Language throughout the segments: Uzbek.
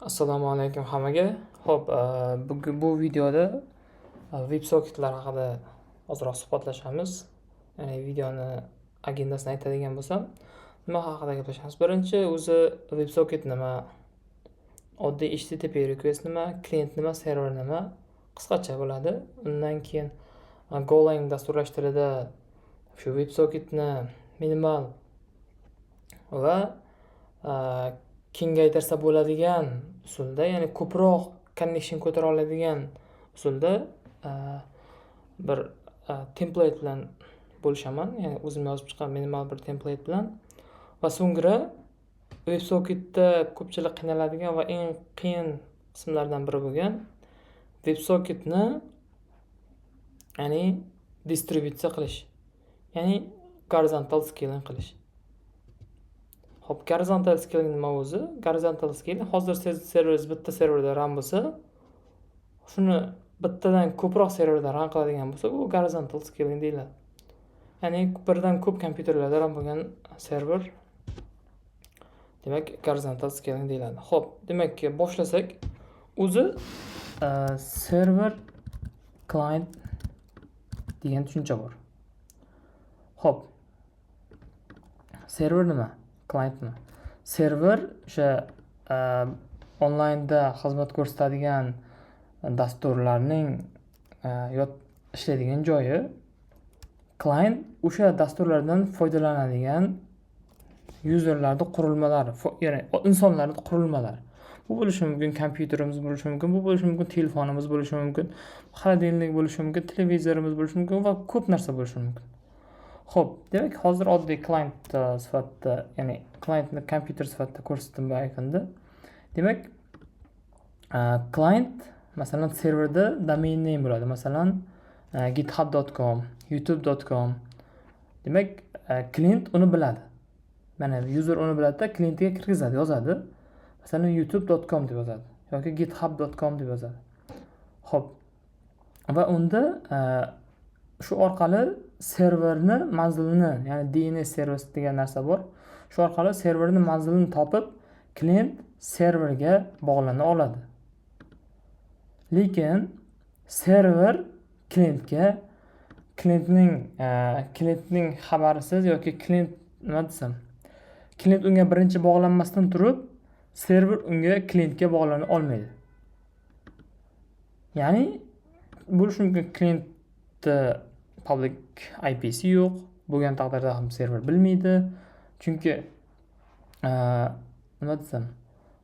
Assalomu alaykum hammaga. Xo'p, bugun bu videoda WebSocketlar haqida ozroq suhbatlashamiz. Ya'ni videoni agendasini aytadigan bo'lsam, nima haqida gaplashamiz? Birinchi o'zi WebSocket nima? Oddiy HTTP request nima? Klient nima? Server nima? Qisqacha bo'ladi. Undan keyin Golang dasturlash tilida shu WebSocketni minimal va kengaytirsa bo'ladigan usulda, ya'ni ko'proq connection ko'tara oladigan usulda bir template bilan bo'lishaman. Ya'ni o'zim yozib chiqqan minimal bir template bilan va so'ngra WebSocketda ko'pchilik qiynaladigan va eng qiyin qismlardan biri bo'lgan WebSocketni, ya'ni distributsiya qilish, ya'ni horizontal scaling qilish. Xo'p, horizontal scaling nima o'zi? Horizontal scaling: hozir serveringiz bitta serverda run bo'lsa, shuni bittadan ko'proq serverda run qiladigan bo'lsa, bu horizontal scaling deyiladi. Ya'ni birdan ko'p kompyuterlarda run bo'lgan server, demak, horizontal scaling deyiladi. Xo'p, demak, boshlasak, o'zi server, client degan tushuncha bor. Xo'p, server nima? Client nima? Server o'sha onlaynda xizmat ko'rsatadigan dasturlarning ishlaydigan joyi. Client o'sha dasturlardan foydalanadigan userlarni qurilmalari, ya'ni insonlarni qurilmalari. Bu bo'lishi mumkin kompyuterimiz bo'lishi mumkin, bu bo'lishi mumkin telefonimiz bo'lishi mumkin, холодильник bo'lishi mumkin, televizorimiz bo'lishi mumkin va ko'p narsa bo'lishi mumkin. Xo'p, demak, hozir oddiy client sifatida, ya'ni klientni kompyuter sifatida ko'rsatdim bu ikonda. Demak, client, masalan, serverda domain name bo'ladi. Masalan, github.com, youtube.com. Demak, klient uni biladi. Mana, user uni biladida, klientiga kirgizadi, yozadi. Masalan, youtube.com deb yozadi yoki github.com deb yozadi. Xo'p. Va unda shu orqali serverni manzilini, ya'ni DNS servis degan narsa bor. Shu orqali serverni manzilini topib, klient serverga bog'lana oladi. Lekin server klientga klientning xabarisiz yoki klient, nima desam, klient unga birinchi bog'lanmasdan turib, server unga, klientga bog'lana olmaydi. Ya'ni bo'lishi mumkin, klientni public IPsi yo'q bo'lgan taqdirda ham server bilmaydi. Chunki nima desam,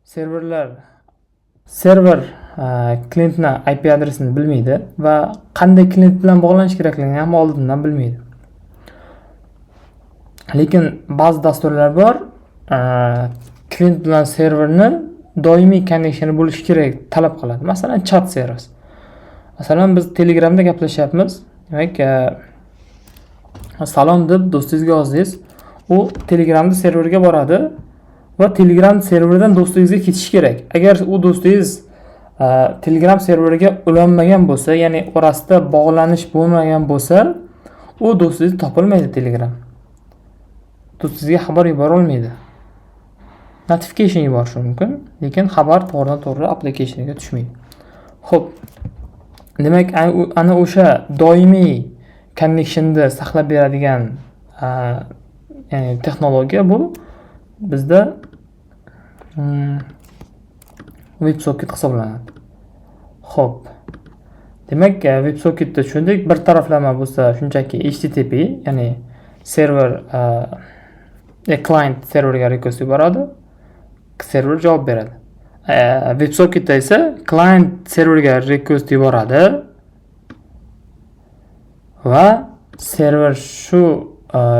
server klientni IP adresini bilmaydi va qanday klient bilan bog'lanish kerakligini ham oldindan bilmaydi. Lekin ba'zi dasturlar bor, klient bilan serverni doimiy connectioni bo'lishi kerak talab qiladi. Masalan, chat servis. Masalan, biz Telegramda gaplashyapmiz. Demak, salom deb do'stingizga yozdingiz. U Telegramda serverga boradi va Telegram serveridan do'stingizga ketishi kerak. Agar u do'stingiz Telegram serveriga ulanmagan bo'lsa, ya'ni orasida bog'lanish bo'lmagan bo'lsa, u do'stingiz topilmaydi Telegram. Do'stingizga xabar yubora olmaydi. Notification yuborishi mumkin, lekin xabar to'g'ridan to'g'ri applicationga tushmaydi. Xo'p. Demak, ana o'sha doimiy connectionni saqlab beradigan, ya'ni texnologiya bu bizda WebSocket hisoblanadi. Xo'p. Demak, WebSocketni tushundik. Bir taraflama bo'lsa, shunchaki HTTP, ya'ni server, client serverga request yuboradi, server javob beradi. WebSocketda esa client serverga request yuboradi va server shu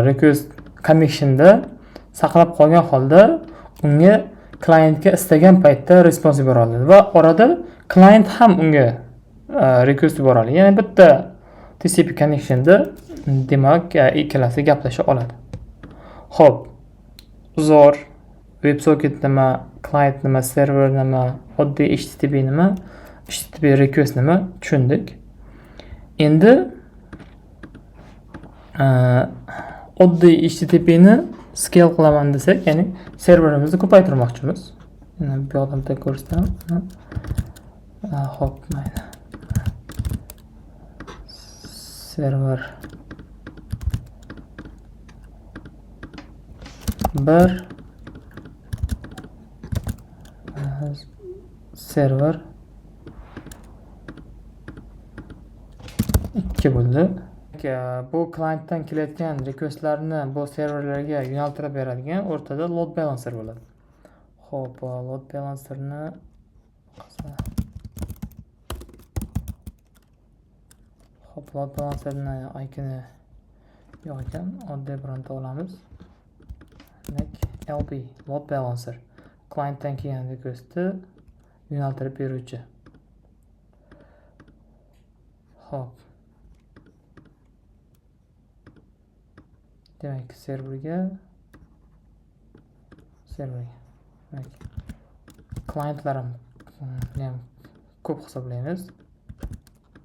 request connectionda saqlab qolgan holda unga, klientga istagan paytda response yubora oladi va orada client ham unga request yubora oladi. Ya'ni bitta TCP connectionda, demak, ikkalasi gaplasha oladi. Xo'p, zo'r. WebSocket nima, client nima, server nima, oddiy HTTP nima, HTTP request nima, tushundik. Endi oddiy HTTPni scale qilaman desak, ya'ni serverimizni ko'paytirmoqchimiz. Endi bu yoqdan bitta ko'rsataman. Xo'p, mayli. Server 1, server 2 bo'ldi. Bu klientdan kelayotgan requestlarni bu serverlarga yo'naltirib beradigan o'rtada load balancer bo'ladi. Xo'p, load balancerni Xo'p, load balancerni iconi yo'q ekan, oddiy bironta olamiz. Demak, LB load balancer klientdan kelgan requestni yo'naltirib beruvchi. Xo'p. Demak, serverga. Demak, klientlar ham ko'p hisoblaymiz.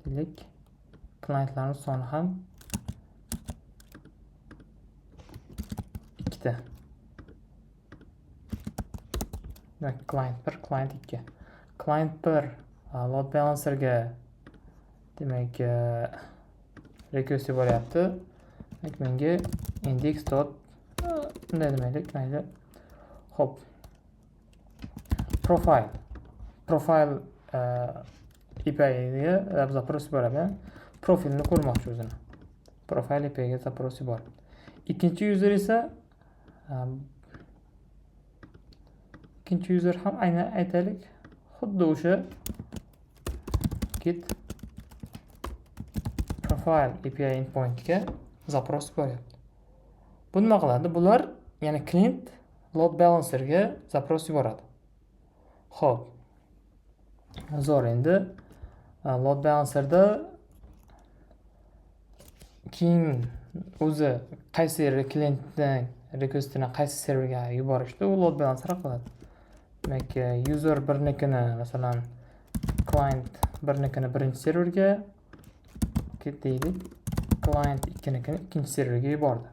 Deylik, klientlarning soni ham 2ta. Demak, client 1, client 2. Client 1 load balancerga demak request yuboryapti. Demak, menga index dot bunday demaylik, mayli. Xo'p. Profile. Profile API ga запрос yuboradi. Profilni ko'rmoqchi o'zini. Profile API ga запрос yuboradi. Ikkinchi user esa ikkinchi user ham aynan aytaylik, xuddi o'sha git profile API endpointga запрос yuboryapti. Bu nima qiladi? Bular, ya'ni klient load balancerga запрос yuboradi. Xo'p. Zo'r, endi load balancerda keyin o'zi qaysi klientni requestini qaysi serverga yuborishni u load balancer qiladi. Demak, user birnikini, masalan, client birnikini birinchi serverga deylik, client ikkinikini ikkinchi serverga yubordi.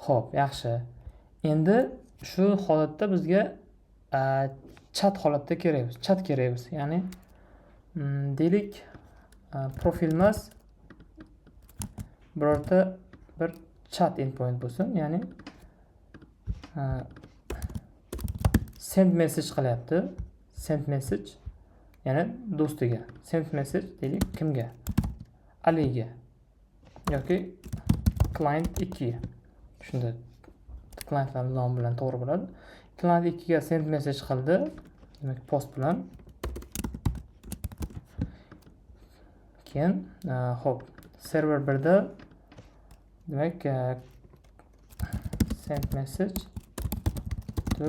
Xo'p, yaxshi. Endi shu holatda bizga chat holatda kerak, chat kerak biz. Ya'ni deylik, profil emas, birorta bir chat endpoint bo'lsin, ya'ni send message qilyapti. Send message, ya'ni do'stiga. Send message deylik, kimga? Aliga yoki client 2ga. Shunda klientlar nomi bilan to'g'ri bo'ladi. Client 2 ga send message qildi, demak post bilan. Keyin, xo'p, server 1 da demak send message to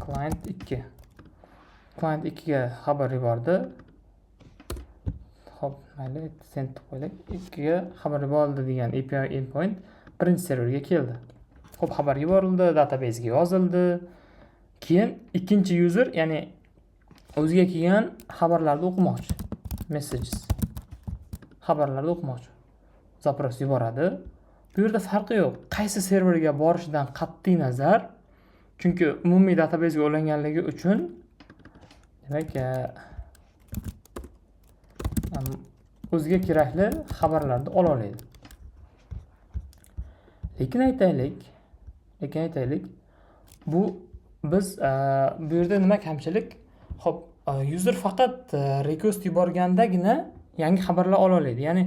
client 2. Client 2 ga xabar yubordi. Xo'p, mayli, send deb qo'yaylik. 2 ga xabar yuborildi degan API endpoint birinchi serverga keldi. Xo'p, xabar yuborildi, databasega yozildi. Keyin ikkinchi user, ya'ni o'ziga kelgan xabarlarni o'qimoqchi. Messages. Xabarlarni o'qimoqchi. Запрос yuboradi. Bu yerda farqi yo'q. Qaysi serverga borishidan qat'iy nazar, chunki umumiy databasega ulanganligi uchun, demak, o'ziga kerakli xabarlarni ola oladi. Lekin aytaylik, bu biz bu yerda nima kamchilik? Xo'p, user faqat request yuborgandagina yangi xabarlar ola oladi. Ya'ni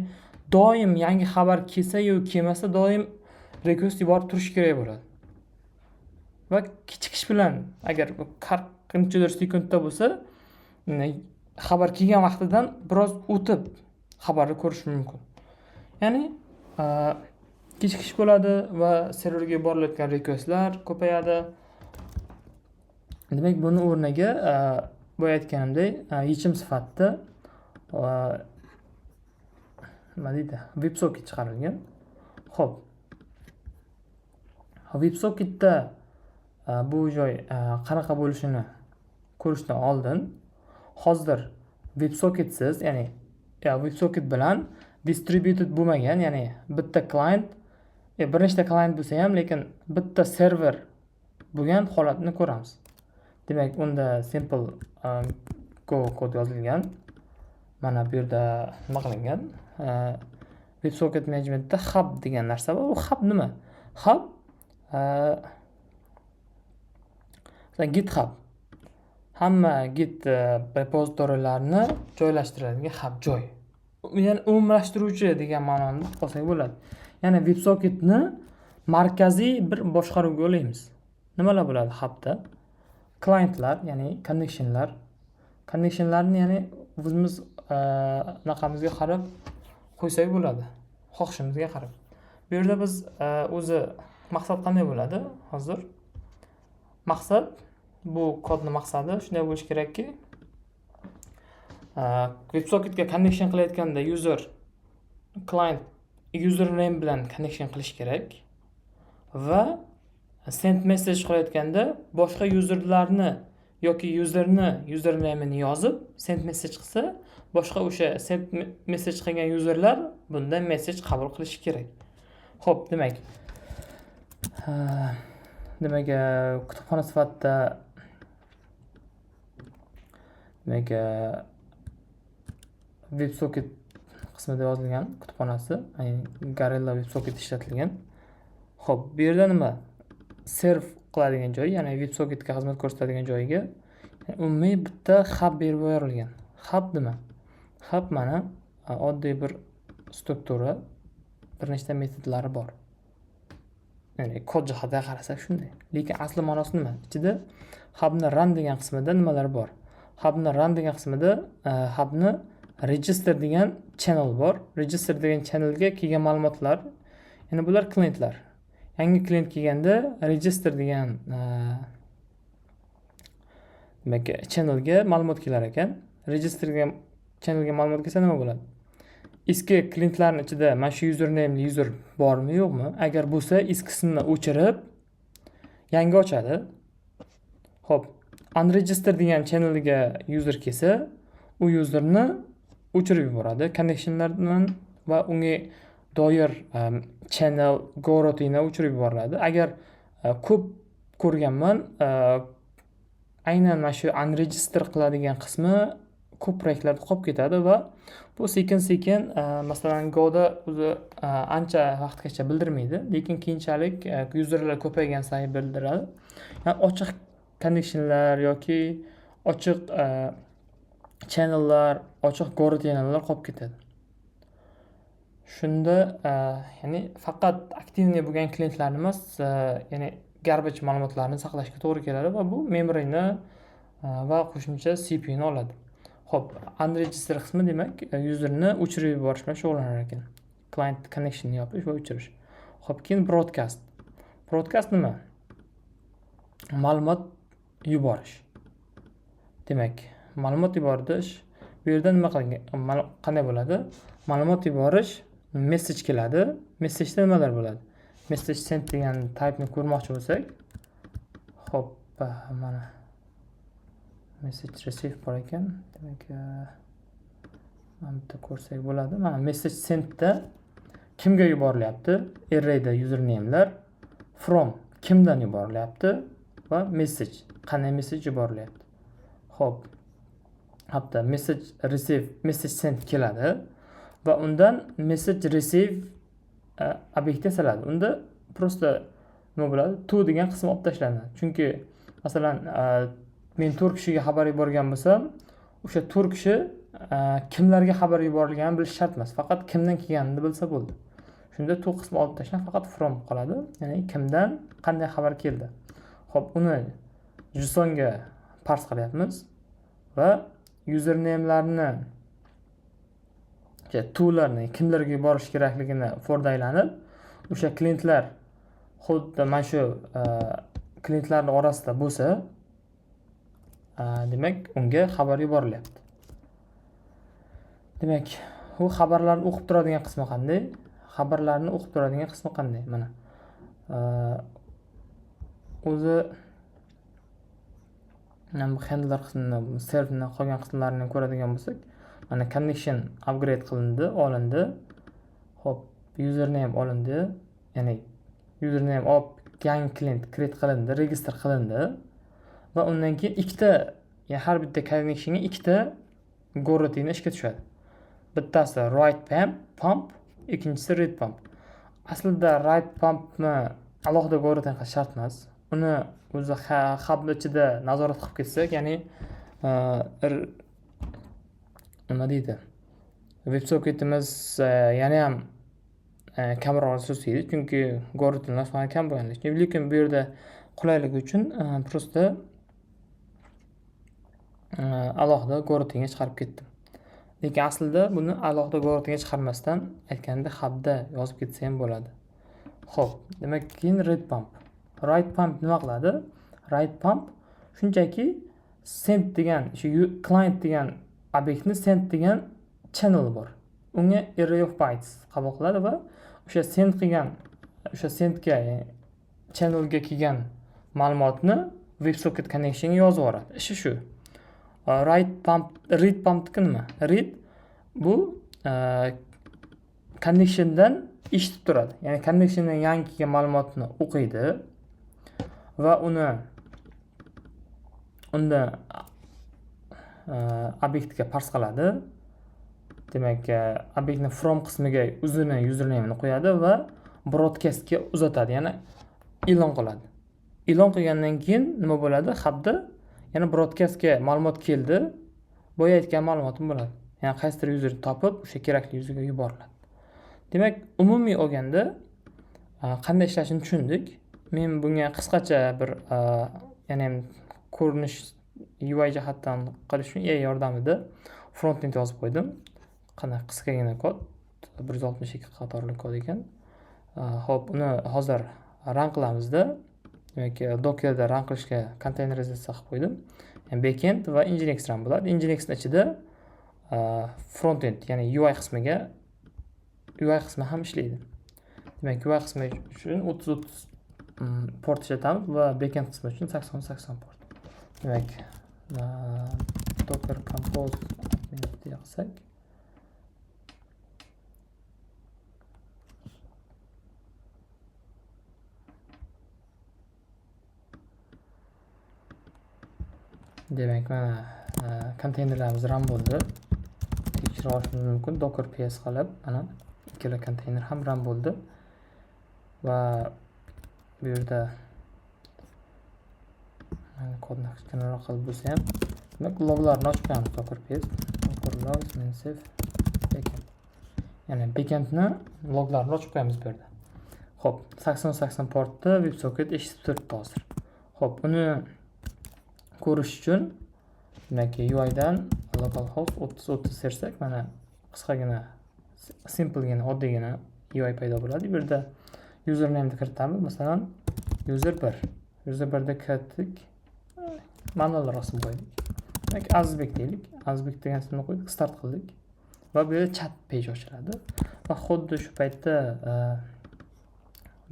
doim yangi xabar kelsa-yu kelmasa doim request yuborib turish kerak bo'ladi. Va kechikish bilan agar har qanchadir sekundda bo'lsa, xabar kelgan vaqtidan biroz o'tib xabarni ko'rish mumkin. Ya'ni kechikish bo'ladi va serverga yuborilayotgan requestlar ko'payadi. Demak, buni o'rniga boya aytganimdek, yechim sifatida nima deydi? WebSocket chiqarilgan. Xo'p. WebSocketda bu joy qanaqa bo'lishini ko'rishdan oldin hozir WebSocketsiz, ya'ni WebSocket bilan distributed bo'lmagan, ya'ni bitta client, bir nechta client bo'lsa ham, lekin bitta server Bo'lgan holatni ko'ramiz. Demak, unda simple Go kod yozilgan. Mana bu yerda nima qilingan? WebSocket managementda hub degan narsa bor. U hub nima? Hub, masalan, GitHub, hamma Git repozitoriylarni joylashtiradigan hub joy, ya'ni umumlashtiruvchi degan ma'noni olsak bo'ladi. Ya'ni WebSocketni markaziy bir boshqaruvga ulaymiz. Nimalar bo'ladi hubda? Klientlar, ya'ni connectionlar. Connectionlarni, ya'ni o'zimiz anaqamizga qarab qo'ysak bo'ladi, xohishimizga qarab. Bu yerda biz o'zi maqsad qanday bo'ladi? Hozir maqsad, bu kodni maqsadi shunday bo'lishi kerakki, WebSocketga connection qilayotganda user client username bilan connection qilish kerak va send message qilayotganda boshqa userlarni yoki userni username'ini yozib send message qilsa, boshqa o'sha send message qilgan userlar bundan message qabul qilishi kerak. Ho'p, demak, kutubxona sifatida, demak, WebSocket qismida yozilgan kutubxonasi, ya'ni Gorilla WebSocket ishlatilgan. Ho'p, bu yerda nima? Serve qiladigan joyi, ya'ni WebSocketga xizmat ko'rsatadigan joyiga umumiy bitta hub berib yuborilgan. Hub nima? Hub mana oddiy bir struktura, bir nechta metodlari bor. Ya'ni kod jihatidan qarasak shunday. Lekin asli ma'nosi nima? Ichida hubni run degan qismida nimalar bor? Hubni run degan qismida hubni register degan channel bor. Register degan channelga kelgan ma'lumotlar, ya'ni bular klientlar. Yangi klient kelganda register degan demak, channelga ma'lumot kelar ekan. Register degan channelga ma'lumot kelsa, nima bo'ladi? Eski klientlarni ichida mana shu username user bormi, yo'qmi? Agar bo'lsa, eskisini o'chirib, yangi ochadi. Ho'p, unregister degan channelga user kelsa, u userni o'chirib yuboradi connectionlardan va unga doir channel, goroutine o'chirib yuboriladi. Agar ko'p ko'rganman, aynan mana shu unregister qiladigan qismi ko'p proyektlarda qolib ketadi va bu sekin sekin, masalan, Goda o'zi ancha vaqtgacha bildirmaydi, lekin keyinchalik userlar ko'paygan sayin bildiradi. Ya'ni ochiq connectionlar yoki ochiq channellar, ochiq goroutinelar qolib ketadi. Shunda ya'ni faqat активный bo'lgan klientlarni emas, ya'ni garbage ma'lumotlarni saqlashga to'g'ri keladi va bu memoryni va qo'shimcha CPUni oladi. Ho'p, unregister qismi, demak, userni o'chirib yuborish bilan shug'ullanar ekan. Client connectionni yopish va o'chirish. Ho'p, keyin broadcast. Broadcast nima? Ma'lumot yuborish. Demak, ma'lumot yuborish bu yerda nima qilingan? Qanday bo'ladi? Ma'lumot yuborish, message keladi. Messageda nimalar bo'ladi? Message send degan typeni ko'rmoqchi bo'lsak, ho'p, mana message receive bor ekan. Demak, mana bitta ko'rsak bo'ladi. Mana message sendda kimga yuborilyapti? Arrayda usernamelar, from kimdan yuborilyapti va message, qanday message yuborilyapti. Ho'p, hatto message receive, message send keladi va undan message receive obyekt yasaladi. Unda просто nima bo'ladi? To degan qismi olib tashlanadi. Chunki, masalan, men to'rt kishiga xabar yuborgan bo'lsam, o'sha to'rt kishi kimlarga xabar yuborilganini bilish shart emas, faqat kimdan kelganini bilsa bo'ldi. Shunda to qismi olib tashlanib, faqat from qoladi, ya'ni kimdan qanday xabar keldi. Ho'p, uni JSONga parse qilyapmiz va usernamelarni, to'larni kimlarga yuborish kerakligini forda aylanib, o'sha klientlar xuddi mana shu klientlarni orasida bo'lsa, demak, unga xabar yuborilyapti. Demak, u xabarlarni o'qib turadigan qismi qanday? Xabarlarni o'qib turadigan qismi qanday? Mana o'zi bu handler qismini, servni qolgan qismlarini ko'radigan bo'lsak, mana connection upgrade qilindi, olindi. Ho'p, username olindi, ya'ni username olib Yangi klient create qilindi, registr qilindi va undan keyin ikkita, ya'ni har bitta connectionga ikkita goroutine ishga tushadi. Bittasi write pump, ikkinchisi read pump. Aslida write pumpni alohida goroutine qilish shart emas. Uni o'zi hub ichida nazorat qilib ketsak, ya'ni nima deydi? WebSocketimiz yana ham kamroq resurs yeydi, chunki goroutinelar soni kam bo'lganligi uchun. Lekin bu yerda qulayligi uchun просто alohida goroutine chiqarib ketdim. Lekin aslida buni alohida goroutine chiqarmasdan, aytganda hubda yozib ketsa ham bo'ladi. Xo'p, demak, keyin read pump. Write pump nima qiladi? Write pump shunchaki send degan, shu client degan obyektni send degan channel bor. Unga array of bytes qabul qiladi va o'sha send qilgan, o'sha sendga, ya'ni channelga kelgan ma'lumotni WebSocket connectionga yozib yuboradi. Ishi shu. Write pump, read pumpniki nima? Read bu connectiondan eshitib turadi. Ya'ni connectiondan yangi kelgan ma'lumotni o'qiydi va uni unda obyektga parse qiladi. Demak, obyektni from qismiga o'zini username'ini qo'yadi va broadcastga uzatadi, ya'ni e'lon qiladi. E'lon qilgandan keyin nima bo'ladi? Hubda yana broadcastga ma'lumot keldi. Boya aytgan ma'lumotim bo'ladi. Ya'ni qaysidir userni topib, o'sha kerakli userga yuboriladi. Demak, umumiy olganda qanday ishlashini tushundik. Men bunga qisqacha bir ya'ni ko'rinish UI jihatdan qilish uchun AI yordamida frontend yozib qo'ydim. Qanday qisqagina kod, 162 qatorli kod ekan. Xo'p, uni hozir run qilamizda. Demak, Dockerda run qilishga konteynerizatsiya qilib qo'ydim. Ya'ni backend va Nginx run bo'ladi. Nginxning ichida frontend, ya'ni UI qismiga, UI qismi ham ishlaydi. Demak, UI qismi uchun 30-30 port ishlatamiz va backend qismi uchun 80-80 port. Demak, Docker Compose qilsak, demak, mana konteynerlarimiz run bo'ldi. Tekshira olishimiz mumkin Docker ps qilib, mana ikkala konteyner ham run bo'ldi. Va bu yerda mana kodni kichkinaroq qilib bo'lsa ham, demak, loglarni ochib qo'yamiz. Docker ps, docker logs -f backend. Ya'ni backendni loglarini ochib qo'yamiz bu yerda. Xo'p, 80-80 portda WebSocket eshitib turibdi hozir. Xo'p, uni ko'rish uchun demak, UI dan localhost 30-30 tersak, mana qisqagina, simplegina, oddiygina UI paydo bo'ladi. Bu yerda username ni kiritamiz. Masalan, user 1. User 1 da kiritdik. Ma'noli rasm qo'ydik. Demak, Azizbek deylik. Azizbek degan ismni qo'ydik, start qildik. Va bu yerda chat page ochiladi. Va xuddi shu paytda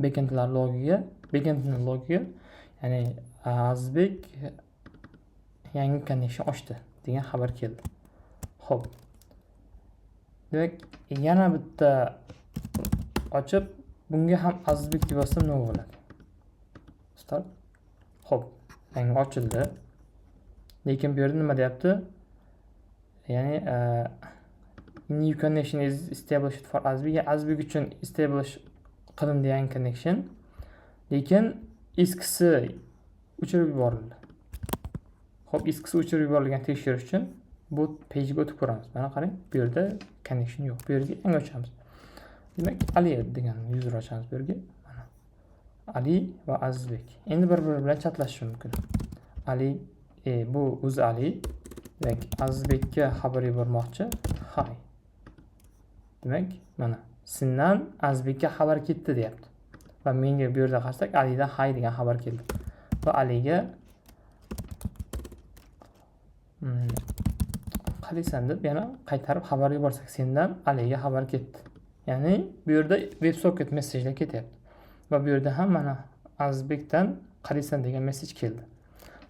backendlar logiga, backendning logiga, ya'ni Azizbek yangi connection ochdi degan xabar keldi. Xo'p. Demak, yana bitta ochib, bunga ham Azizbek deb yozsam nima bo'ladi? Start. Xo'p, yangi ochildi. Lekin bu yerda nima deyapti? Ya'ni new connection is established for Azizbek. Azizbek uchun establish qilindi yangi connection. Lekin eskisi o'chirib yuborildi. Xo'p, eskisi o'chirib yuborilgan tekshirish uchun bu pagega o'tib ko'ramiz. Mana qarang, bu yerda connection yo'q. Bu yerga yangi ochamiz. Demak, Ali degan user ochamiz bu yerga. Mana Ali va Azizbek. Endi bir-biri bilan chatlashishi mumkin. Ali, bu o'zi Ali. Demak, Azizbekka xabar yubormoqchi. Hi. Demak, mana sendan Azizbekka xabar ketdi deyapti. Va menga bu yerda qarasak, Alidan hi degan xabar keldi. Va Aliga qalaysan deb yana qaytarib xabar yuborsak, sendan Aliga xabar ketdi. Ya'ni bu yerda WebSocket messagelar ketyapti. Va bu yerda ham mana Azizbekdan qalaysan degan message keldi.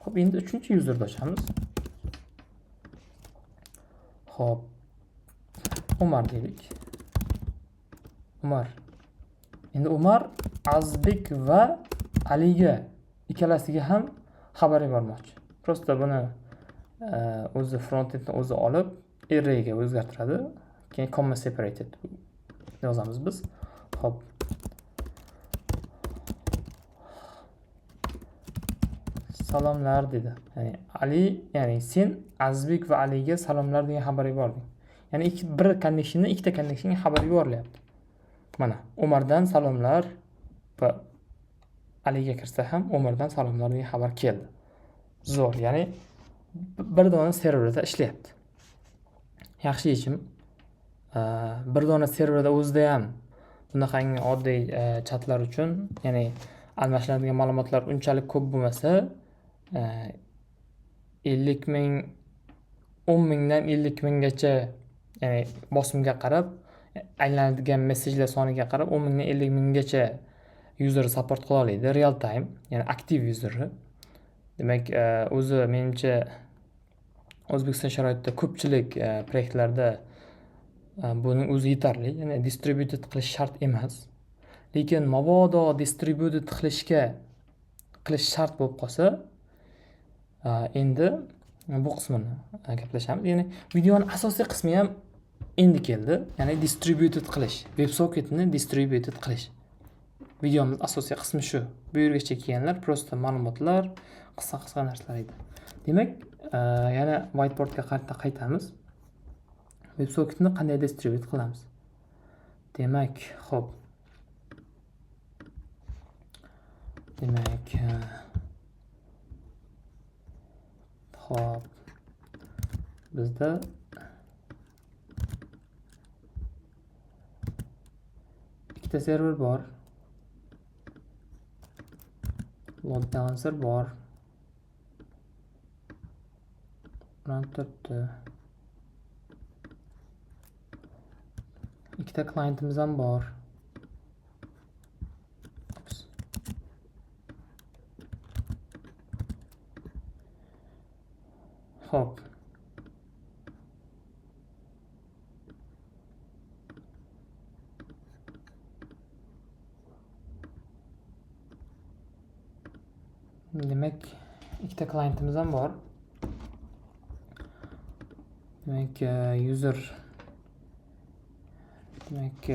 Xo'p, endi 3-userni ochamiz. Xo'p, Umar deylik. Umar. Endi Umar Azizbek va Aliga ikkalasiga ham xabar yubormoqchi. Просто buni o'zi frontendni o'zi olib arrayga o'zgartiradi. Keyin comma separated yozamiz biz. Xo'p. Salomlar dedi. Ya'ni Ali, ya'ni sen Azizbek va Aliga salomlar degan xabar yubording. Ya'ni bir connectiondan ikkita connectionga xabar yuborilyapti. Mana Umardan salomlar va Aliga kirsa ham Umardan salomlar degan xabar keldi. Zo'r, ya'ni bir dona serverda ishlayapti. Yaxshi yechim. Bir dona serverda o'zida ham bunaqangi oddiy chatlar uchun, ya'ni almashinadigan ma'lumotlar unchalik ko'p bo'lmasa, 50 ming, 10 mingdan 50 minggacha, ya'ni bosimga qarab, aylanadigan messejlar soniga qarab 10 mingdan 50 minggacha user support qila oladi, real time, ya'ni aktiv userni. Demak, o'zi menimcha O'zbekiston sharoitida ko'pchilik proyektlarda buning o'zi yetarli, ya'ni distributed qilish shart emas. Lekin mabodo distributed qilish shart bo'lib qolsa, endi bu qismini gaplashamiz. Ya'ni videoning asosiy qismi ham endi keldi, ya'ni distributed qilish, WebSocketni distributed qilish. Videomiz asosiy qismi shu. Bu yergacha kelganlar prosta ma'lumotlar, qisqa-qisqa narsalar edi. Demak, yana whiteboardga qaytamiz. WebSocketni qanday distribute qilamiz? Demak, xo'p. Demak, xo'p. Bizda ikkita server bor. Load balancer bor. Run turibdi. Ikkita klientimiz ham bor. Ups. Xo'p. Demak, ikkita klientimiz ham bor. Demak, user, demak,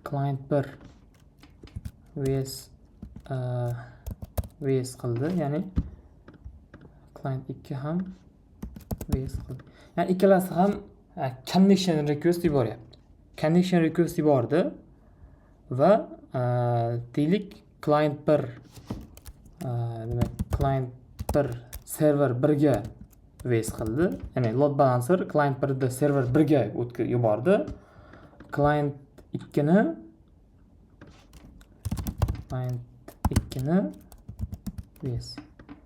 client 1 VS qildi, ya'ni client 2 ham VS qildi. Ya'ni ikkalasi ham connection request yuboryapti. Connection request yubordi va deylik client 1, demak client 1 server 1ga VS qildi. Ya'ni load balancer client 1da server 1ga yubordi. Client 2ni VS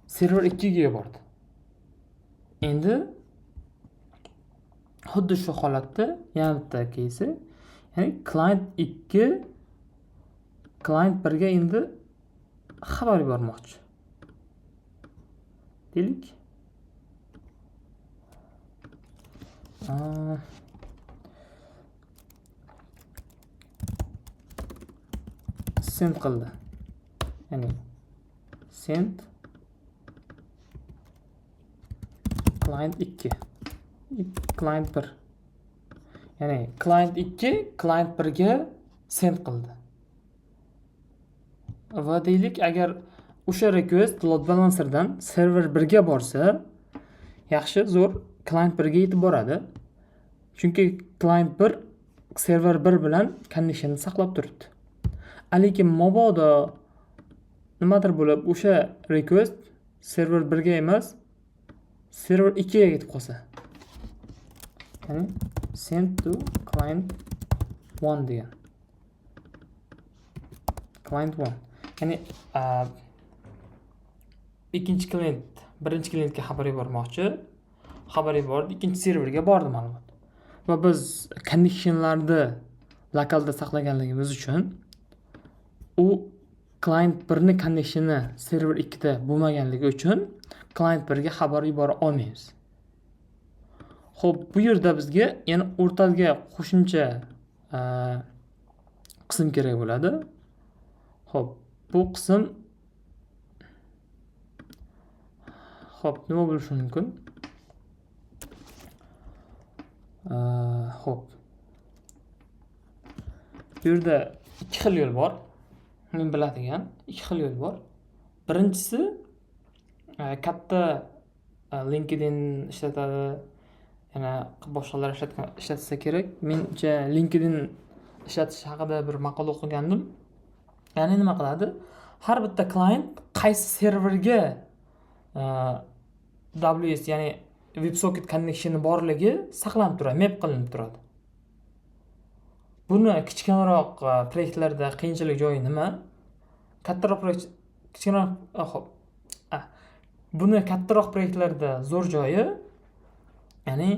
server 2ga yubordi. Endi xuddi shu holatda yana bitta кейsi, ya'ni client 2 client 1ga endi xabar yubormoqchi. Deylik. Send qildi. Ya'ni send client 2 client 1. Ya'ni client 2 client 1 ga send qildi. Va deylik, agar o'sha request load balancerdan server 1 ga borsa, yaxshi, zo'r, client 1 ga yetib boradi. Chunki client 1 server 1 bilan connectionni saqlab turibdi. Lekin mabodo nimadir bo'lib o'sha request server 1 ga emas, server 2 ga ketib qolsa, ya'ni send to client 1 degan. Client 1. Ya'ni, ikkinchi klient birinchi klientga xabar yubormoqchi. Xabar yubordi, ikkinchi serverga bordi ma'lumot. Va biz connectionlarni lokalda saqlaganligimiz uchun u client 1 ni connectioni server 2 da bo'lmaganligi uchun client 1 ga xabar yubora olmaymiz. Xo'p, bu yerda bizga yana o'rtaga qo'shimcha qism kerak bo'ladi. Xo'p, bu qism xo'p, nima bo'lishi mumkin? Xo'p. Bu yerda ikki xil yo'l bor. Men biladigan ikki xil yo'l bor. Birinchisi katta LinkedIn ishlatadi, yana boshqalar ishlatsa kerak. Menimcha LinkedIn ishlatish haqida bir maqola o'qigandim. Ya'ni nima qiladi? Har bitta klient qaysi serverga WS, ya'ni WebSocket connectioni borligi saqlanib turadi, map qilinib turadi. Buni kichkinaroq proyektlarda qiyinchilik joyi nima? Kattaroq proyekt kichkinaroq, xo'p. Buni kattaroq proyektlarda zo'r joyi, ya'ni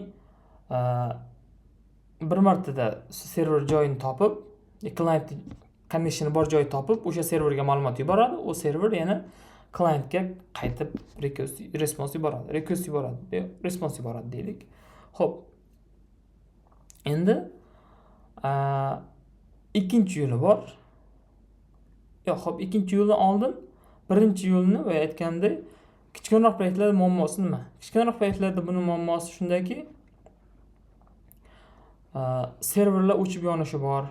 bir martada server joyini topib, klient connectioni bor joyi topib, o'sha serverga ma'lumot yuboradi. U server yana klientga qaytib request response yuboradi. Request yuboradi, response yuboradi deylik. Xo'p. Endi ikkinchi yo'li bor. Yo'q, xo'p, ikkinchi yo'lni oldin birinchi yo'lni va aytgandek, kichkinaroq proyektlarda muammosi nima? Kichkinaroq proyektlarda buni muammosi shundaki, serverlar o'chib yonishi bor.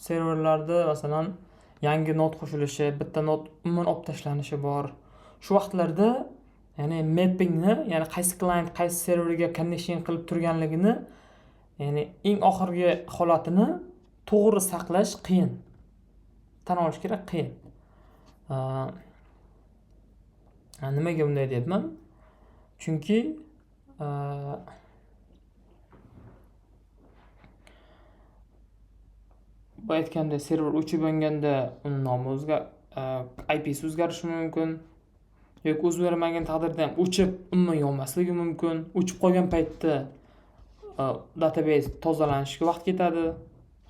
Serverlarda masalan yangi nod qo'shilishi, bitta nod umuman olib tashlanishi bor. Shu vaqtlarda, ya'ni mappingni, ya'ni qaysi klient qaysi serverga connection qilib turganligini, ya'ni eng oxirgi holatini to'g'ri saqlash qiyin. Tan olish kerak, qiyin. Nimaga bunday deyapman? Chunki bu aytgandek server o'chib yonganda uni nomi IP'si o'zgarishi mumkin yoki o'zgarmagan taqdirda ham o'chib umuman yonmasligi mumkin. O'chib qolgan paytda database tozalanishiga vaqt ketadi.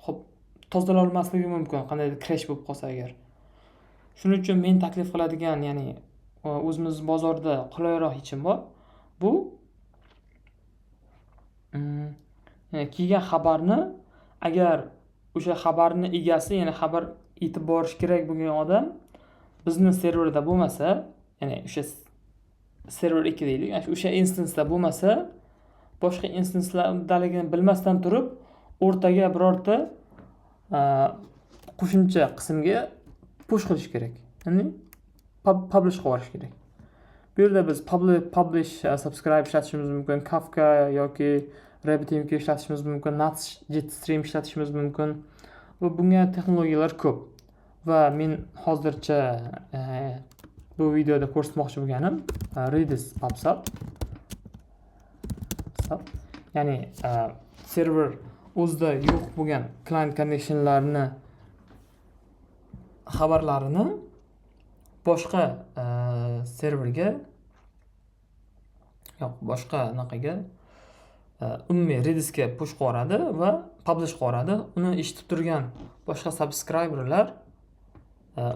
Xo'p, tozalanmasligi mumkin, qandaydir crash bo'lib qolsa agar. Shuning uchun men taklif qiladigan, ya'ni o'zimiz bozorda qulayroq yechim bor. Bu kelgan xabarni agar o'sha xabarni egasi, ya'ni xabar yetib borishi kerak bo'lgan odam bizni serverda bo'lmasa, ya'ni o'sha server 2 deylik, o'sha instansda bo'lmasa, boshqa instanslardaligini bilmasdan turib, o'rtaga birorta qo'shimcha qismga push qilish kerak. Ya'ni publish qilib yuborish kerak. Bu yerda biz publish, subscribe ishlatishimiz mumkin, Kafka yoki RabbitMQ ishlatishimiz mumkin, NATS Jetstream ishlatishimiz mumkin. Va bunga texnologiyalar ko'p. Va men hozircha bu videoda ko'rsatmoqchi bo'lganim Redis PubSub. Ya'ni server o'zida yo'q bo'lgan client connectionlarni xabarlarini boshqa serverga yo'q, boshqa anaqaga umumiy Redisga push qilib yuboradi va publish qilib yuboradi. Uni eshitib turgan boshqa subscriberlar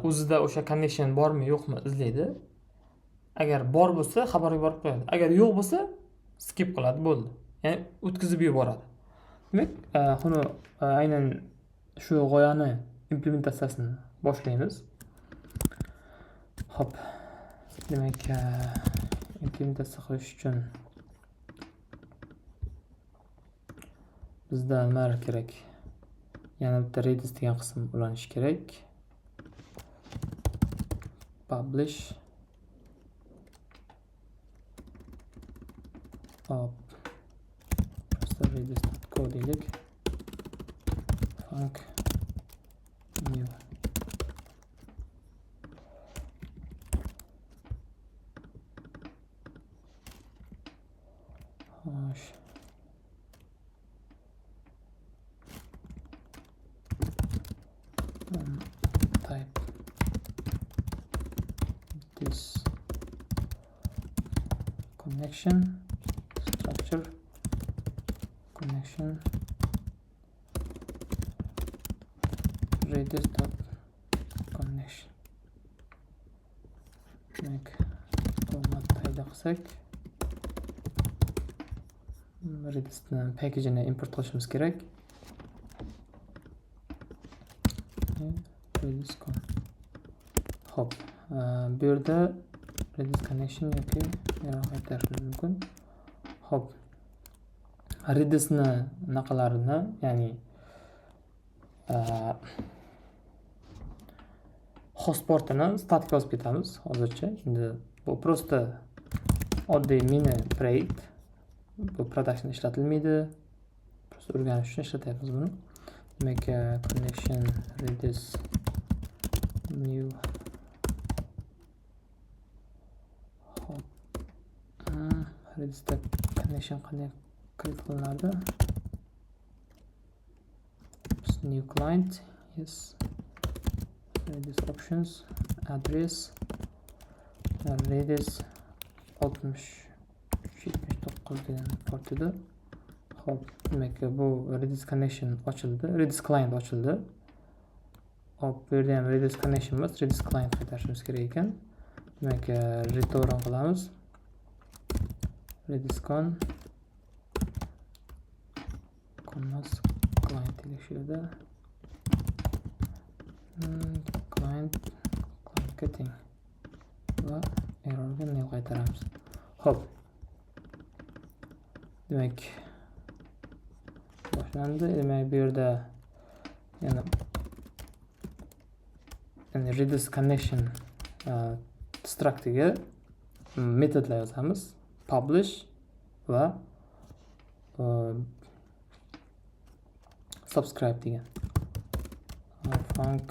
o'zida o'sha connection bormi yo'qmi izlaydi. Agar bor bo'lsa xabar yuborib qo'yadi. Agar yo'q bo'lsa skip qiladi, bo'ldi. Ya'ni o'tkazib yuboradi. Demak, buni aynan shu g'oyani implementatsiyasini boshlaymiz. Xo'p. Demak, implementatsiya qilish uchun bizda nimalar kerak? Yana bitta Redis degan qism ulanishi kerak. Publish. Hop. Redis.co deylik. Func new. Xo'sh. Type this connection structure connection redis dot connection. Demak, format paydo qilsak, Redisni package-ini import qilishimiz kerak. Redis.com. Bu yerda Redis connection yoki error qaytarishimiz mumkin. Xo'p. Redisni naqalarini, ya'ni host portini statik yozib ketamiz hozircha. Endi bu prosta oddiy mini proyekt. Bu production ishlatilmaydi. Prosta o'rganish uchun ishlatyapmiz buni. Demak, connection Redis new. Xo'p. Redisda connection qanday create qilinadi? New client, yes. Redis options, address, Redis 6379 degan port edi. Xo'p, demak bu Redis connection ochildi, Redis client ochildi. Hop, bu yerda ham Redis connection emas, Redis client qaytarishimiz kerak ekan. Demak, return qilamiz. Redis con emas, client deylik shu yerda. Client clientga teng va errorga nil qaytaramiz. Xo'p. Demak, boshlandi. Demak, bu yerda yana Redis connection structiga metodlar yozamiz. Publish va subscribe degan. Func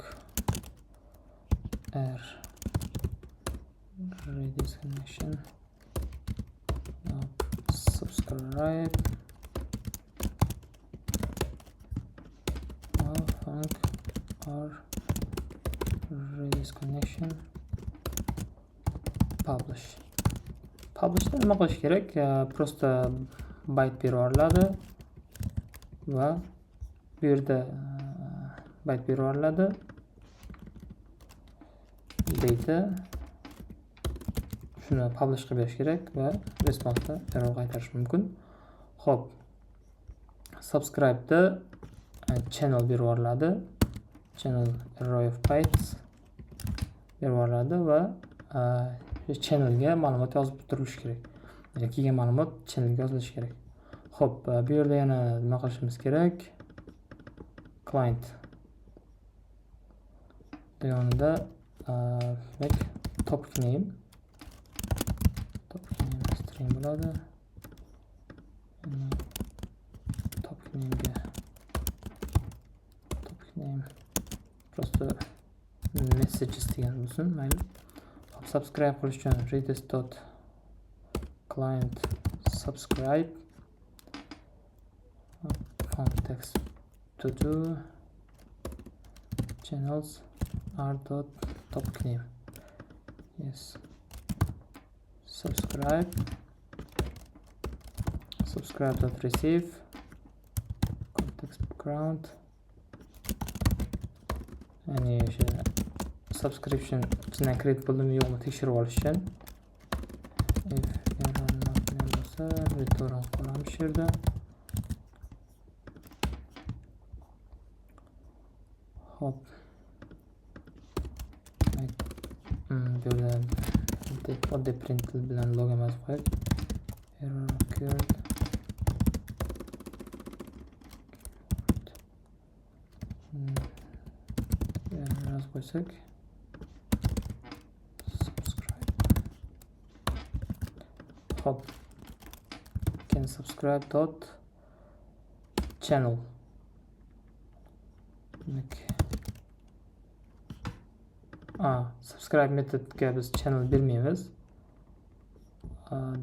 r Redis connection subscribe func r Redis connection publish. Publishda nima qilish kerak? Prosta byte berib yuboriladi va bu yerda byte berib yuboriladi. Data shuni publish qilib berish kerak va response-da error qaytarish mumkin. Xo'p. Subscribe-da channel berib yuboriladi. Channel array of bytes berib yuboriladi va channelga ma'lumot yozib turilishi kerak. Ya'ni kelgan ma'lumot channelga yozilishi kerak. Xo'p, bu yerda yana nima qilishimiz kerak? Client yonida demak topic name, topic name string bo'ladi. Topic namega topic name просто messages degan bo'lsin, mayli. Hop, subscribe qilish uchun redis dot client subscribe context to do channels r dot topic name, yes, subscribe, subscribe dot receive context background, ya'ni o'sha subscription ichidan create bo'ldimi yo'qmi tekshirib olish uchun if error not nil bo'lsa return qilamiz shu yerda. Hop. Bu yerda oddiy print bilan log ham yozib qo'yaylik. Error occurred. Error yozib qo'ysak. Subscribe. Hop. Can subscribe dot channel. Demak, subscribe metodga biz channel bermaymiz.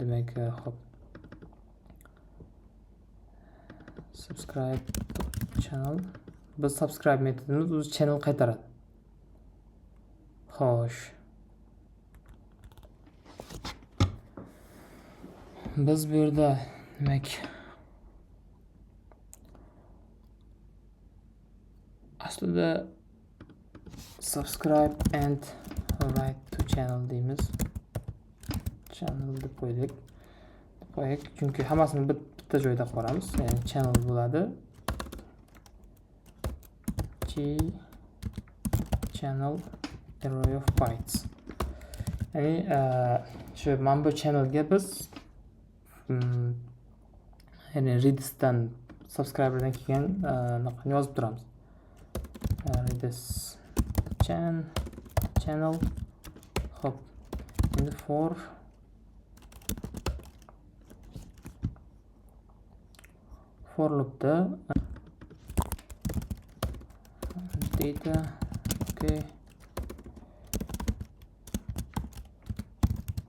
Demak, hop. Subscribe channel. Biz subscribe metodimiz o'zi channel qaytaradi. Xo'sh. Biz bu yerda demak aslida subscribe and write to channel deymiz. Channel deb qo'ydik. Deb qo'ydik, chunki hammasini bitta joyda qilib, ya'ni channel bo'ladi. G channel array of bytes. Ya'ni shu mana bu channelga biz ya'ni Redisdan subscriberdan kelgan anaqani yozib turamiz. Redis channel. Xo'p, endi for loopda data, okay,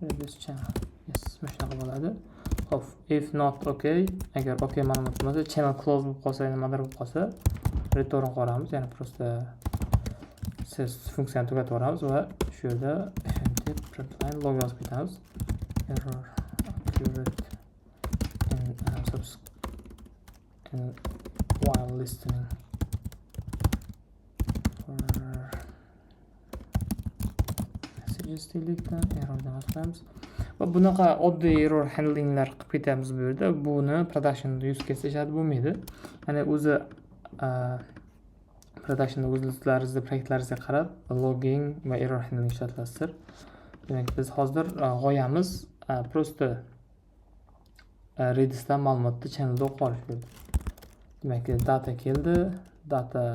Redis channel. Yes, mana shunaqa bo'ladi. Xo'p, if not okay, agar okay ma'lumot bo'lmasa, channel close bo'lib qolsa, nimadir bo'lib qolsa, return qilamiz. Ya'ni просто siz funksiyani tugatib yuboramiz va shu yerda fmt println log yozib ketamiz. Error occurred in while listening for messages deylikda error deb qilamiz. Va bunaqa oddiy error handlinglar qilib ketamiz bu yerda. Buni productionda use case ishlatib bo'lmaydi. Ya'ni o'zi productionda o'zlaringizni proyektlaringizga qarab logging va error handling ishlatasizlar. Demak, biz hozir g'oyamiz просто Redisdan ma'lumotni channelda o'qib olish bo'ldi. Demak, data keldi, data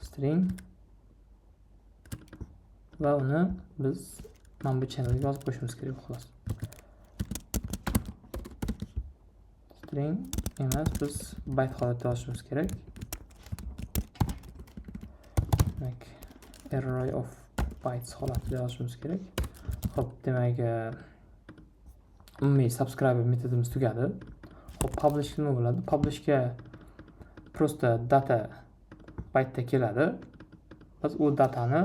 string va uni biz mana bu channelga yozib qo'yishimiz kerak xolos. String emas, biz byte holatda yozishimiz kerak. Demak, array of bytes holatida yozishimiz kerak. Xo'p, demak, umumiy subscriber metodimiz tugadi. Xo'p, publish nima bo'ladi? Publishga просто data byte keladi. Biz u datani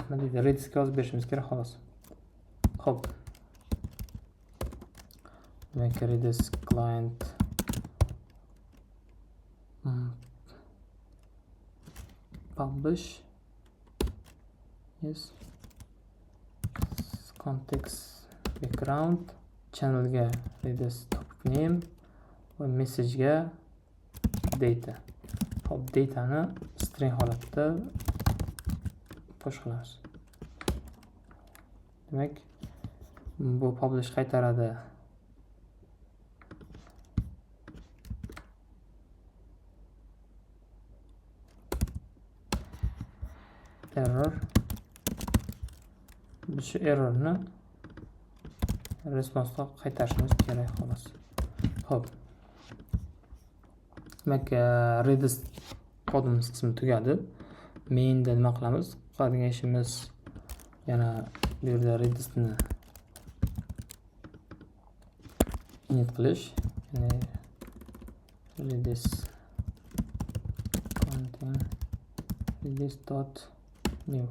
nima deydi, Redisga yozib berishimiz kerak xolos. Xo'p. Demak, Redis client publish, yes, context background channelga Redis topic name va messagega data. Xo'p, datani string holatida push qilamiz. Demak, bu publish qaytaradi. Error. Biz shu errorni response'ga qaytarishimiz kerak xolos. Xo'p. Demak, Redis kodimiz qismi tugadi. Mainda nima qilamiz? Qiladigan ishimiz yana bu yerda Redisni init qilish, ya'ni Redis content Redis dot new.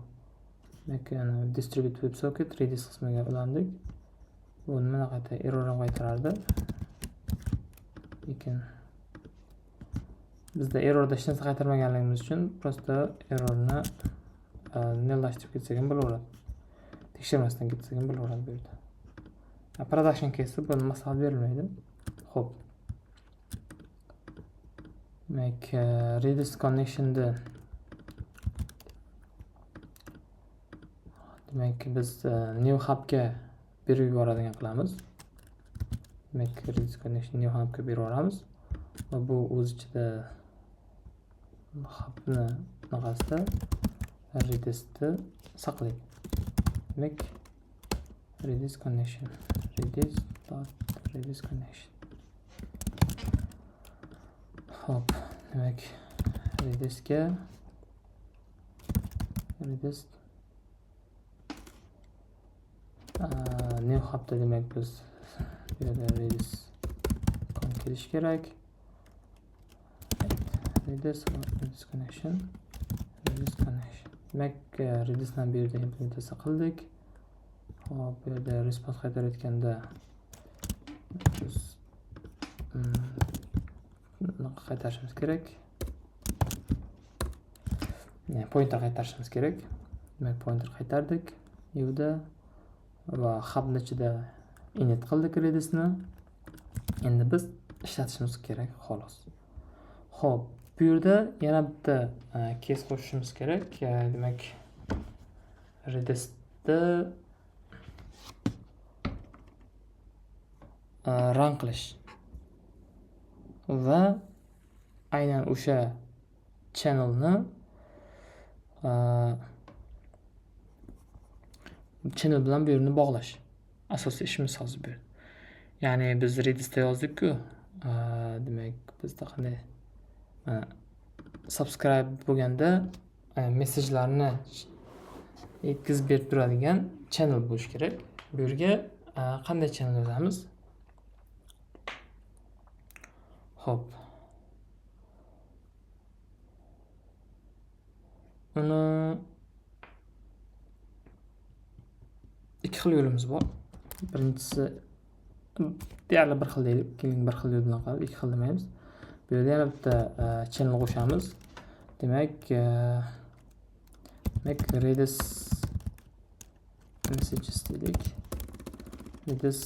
Demak, yana distribute WebSocket Redis qismiga ulandik. Bu nima qayta error ham qaytarardi. Lekin bizda errorda hech narsa qaytarmaganligimiz uchun просто errorni nillashtirib ketsak ham bo'laveradi. Tekshirmasdan ketsak ham bo'laveradi bu yerda. Production case'da buni maslahat berilmaydi. Xo'p. Demak, Redis connection'da demak biz new hub'ga berib yuboradigan qilamiz. Demak, Redis connection new hub'ga berib yuboramiz va bu o'z ichida hub'ni bunaqasida Redisni saqlaydi. Demak, Redis connection, Redis dot Redis connection. Xo'p, demak Redisga Redis new hub'da demak biz bu yerda Redis con kelishi kerak. Redis, Redis connection, Redis connection. Demak, Redisdan bu yerda implementatsiya qildik. Xo'p, bu yerda response qaytarayotganda biz bunaqa qaytarishimiz kerak. Pointer qaytarishimiz kerak. Demak, pointer qaytardik newda va hub'ni ichida init qildik Redisni. Endi biz ishlatishimiz kerak xolos. Xo'p, Bu yerda yana bitta case qo'shishimiz kerak. Demak, Redisda run qilish va aynan o'sha channelni channel bilan bu yerni bog'lash. Asosiy ishimiz hozir bu. Ya'ni biz Redisda yozdik-ku. Demak, bizda qanday subscribe bo'lganda mesajlarni yetkazib berib turadigan channel bo'lishi kerak. Bu yerga qanday channel yozamiz? Xo'p. Uni ikki xil yo'limiz bor. Birinchisi deyarli bir xil deylik, keling bir xil yo'l bilan qilib, ikki xil demaymiz. Bu yerda yana bitta channel qo'shamiz. Demak, Redis messages deylik. Redis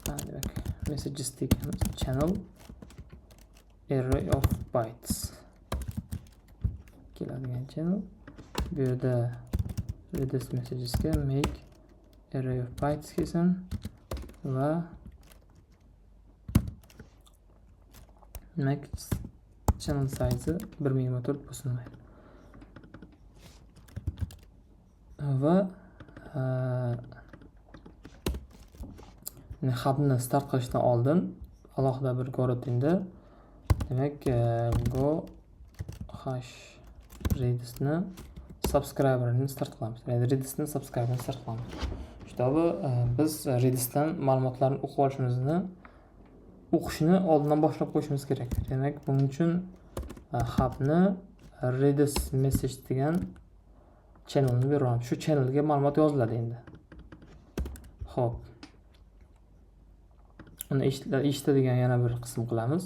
demak, messages deganimiz channel array of bytes keladigan channel. Bu yerda Redis messagesga make array of bytes kelsin va demak channel size 1024 bo'lsin mayli. Va hubni start qilishdan oldin alohida bir goroutine demak go hash redisni subscriberni start qilamiz. Ya'ni Redisni subscriberni start qilamiz. Shundoq biz Redisdan ma'lumotlarni o'qib olishimizni, o'qishni oldindan boshlab qo'yishimiz kerak. Demak, buning uchun hubni Redis message degan channelni beraman. Shu channelga ma'lumot yoziladi endi. Xo'p. Uni eshitadigan yana bir qism qilamiz.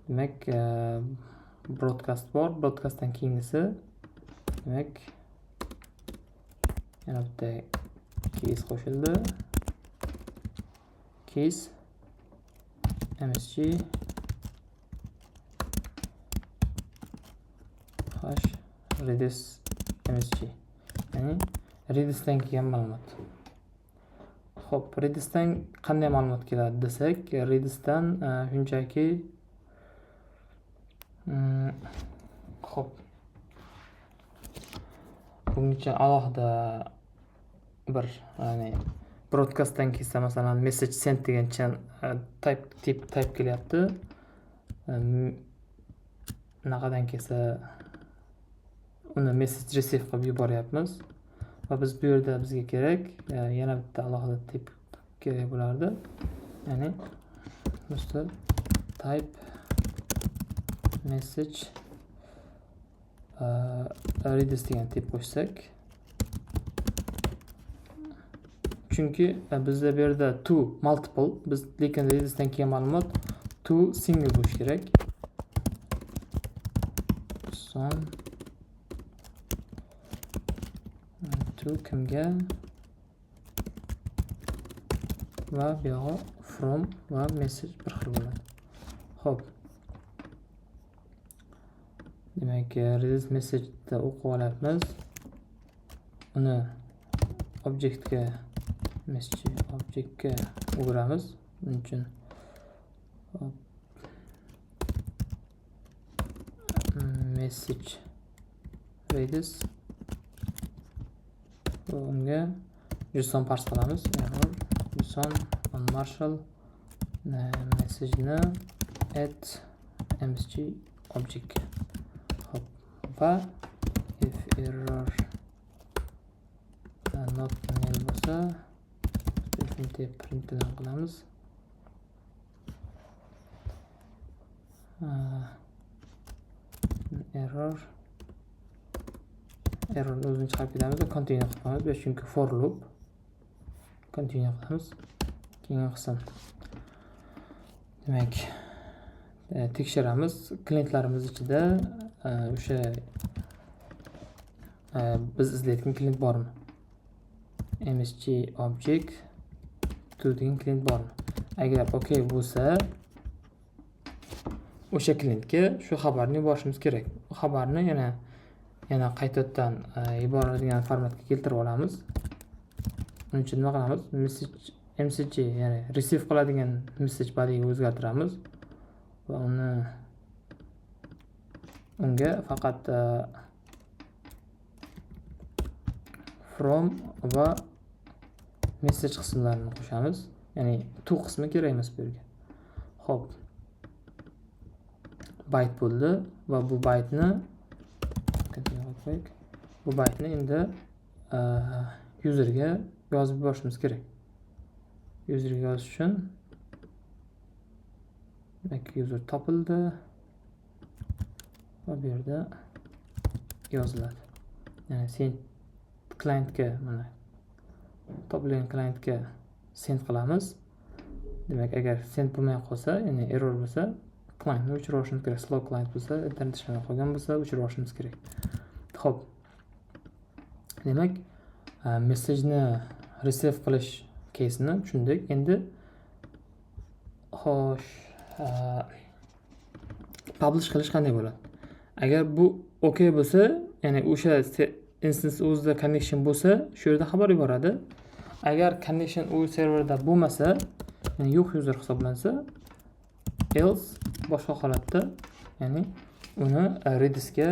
Demak, broadcast bor. Broadcastdan keyingisi demak yana bitta case qo'shildi. Case msg hash redis msg, ya'ni Redisdan kelgan ma'lumot. Xo'p, Redisdan qanday ma'lumot keladi desak, Redisdan shunchaki xo'p, bungacha alohida bir, ya'ni broadcastdan kelsa, masalan, message send degan type kelyapti. Naqadan kelsa uni message receive qilib yuboryapmiz. Va biz bu yerda bizga kerak yana bitta alohida tip kerak bo'lardi. Ya'ni просто type message Redis degan tip qo'shsak. Chunki bizda bu yerda to multiple, biz lekin Redisdan kelgan ma'lumot to single bo'lishi kerak. Son to kimga va bu yog'i from va message bir xil bo'ladi. Xo'p. Demak, Redis message da o'qib olyapmiz. Uni objektga message objektga o'giramiz. Buning uchun message Redis va unga JSON parse qilamiz. Error JSON on marshal message-ni add msg object. Xo'p, va if error not nil bo'lsa print bilan qilamiz. Errorni o'zini chiqarib ketamiz va continue qilib qo'yamiz, chunki for loop continue qilamiz. Keyingi qism. Demak, tekshiramiz klientlarimiz ichida o'sha biz izlayotgan klient bormi? MSG object to degan klient bormi? Agar okey bo'lsa, o'sha klientga shu xabarni yuborishimiz kerak. U xabarni yana qaytadan yuboriladigan formatga keltirib olamiz. Buning uchun nima qilamiz? Message MCG, ya'ni receive qiladigan message bodyga o'zgartiramiz va unga faqat from va message qismlarini qo'shamiz. Ya'ni to qismi kerak emas bu yerga. Xo'p. Byte bo'ldi va bu byte'ni qo'ydik. Bu byte'ni endi userga yozib yuborishimiz kerak. Userga yozish uchun demak user topildi va bu yerda yoziladi. Ya'ni sen klientga, mana topilgan klientga send qilamiz. Demak, agar send bo'lmay qolsa, ya'ni error bo'lsa, klientni o'chirib yuborishimiz kerak. Slow client bo'lsa, internet ishlamay qolgan bo'lsa, o'chirib yuborishimiz kerak. Xo'p. Demak, message-ni receive qilish case-ini tushundik. Endi xo'sh, publish qilish qanday bo'ladi? Agar bu okey bo'lsa, ya'ni o'sha instance o'zida connection bo'lsa, shu yerda xabar yuboradi. Agar connection u serverda bo'lmasa, ya'ni yo'q user hisoblansa, else boshqa holatda, ya'ni uni Redisga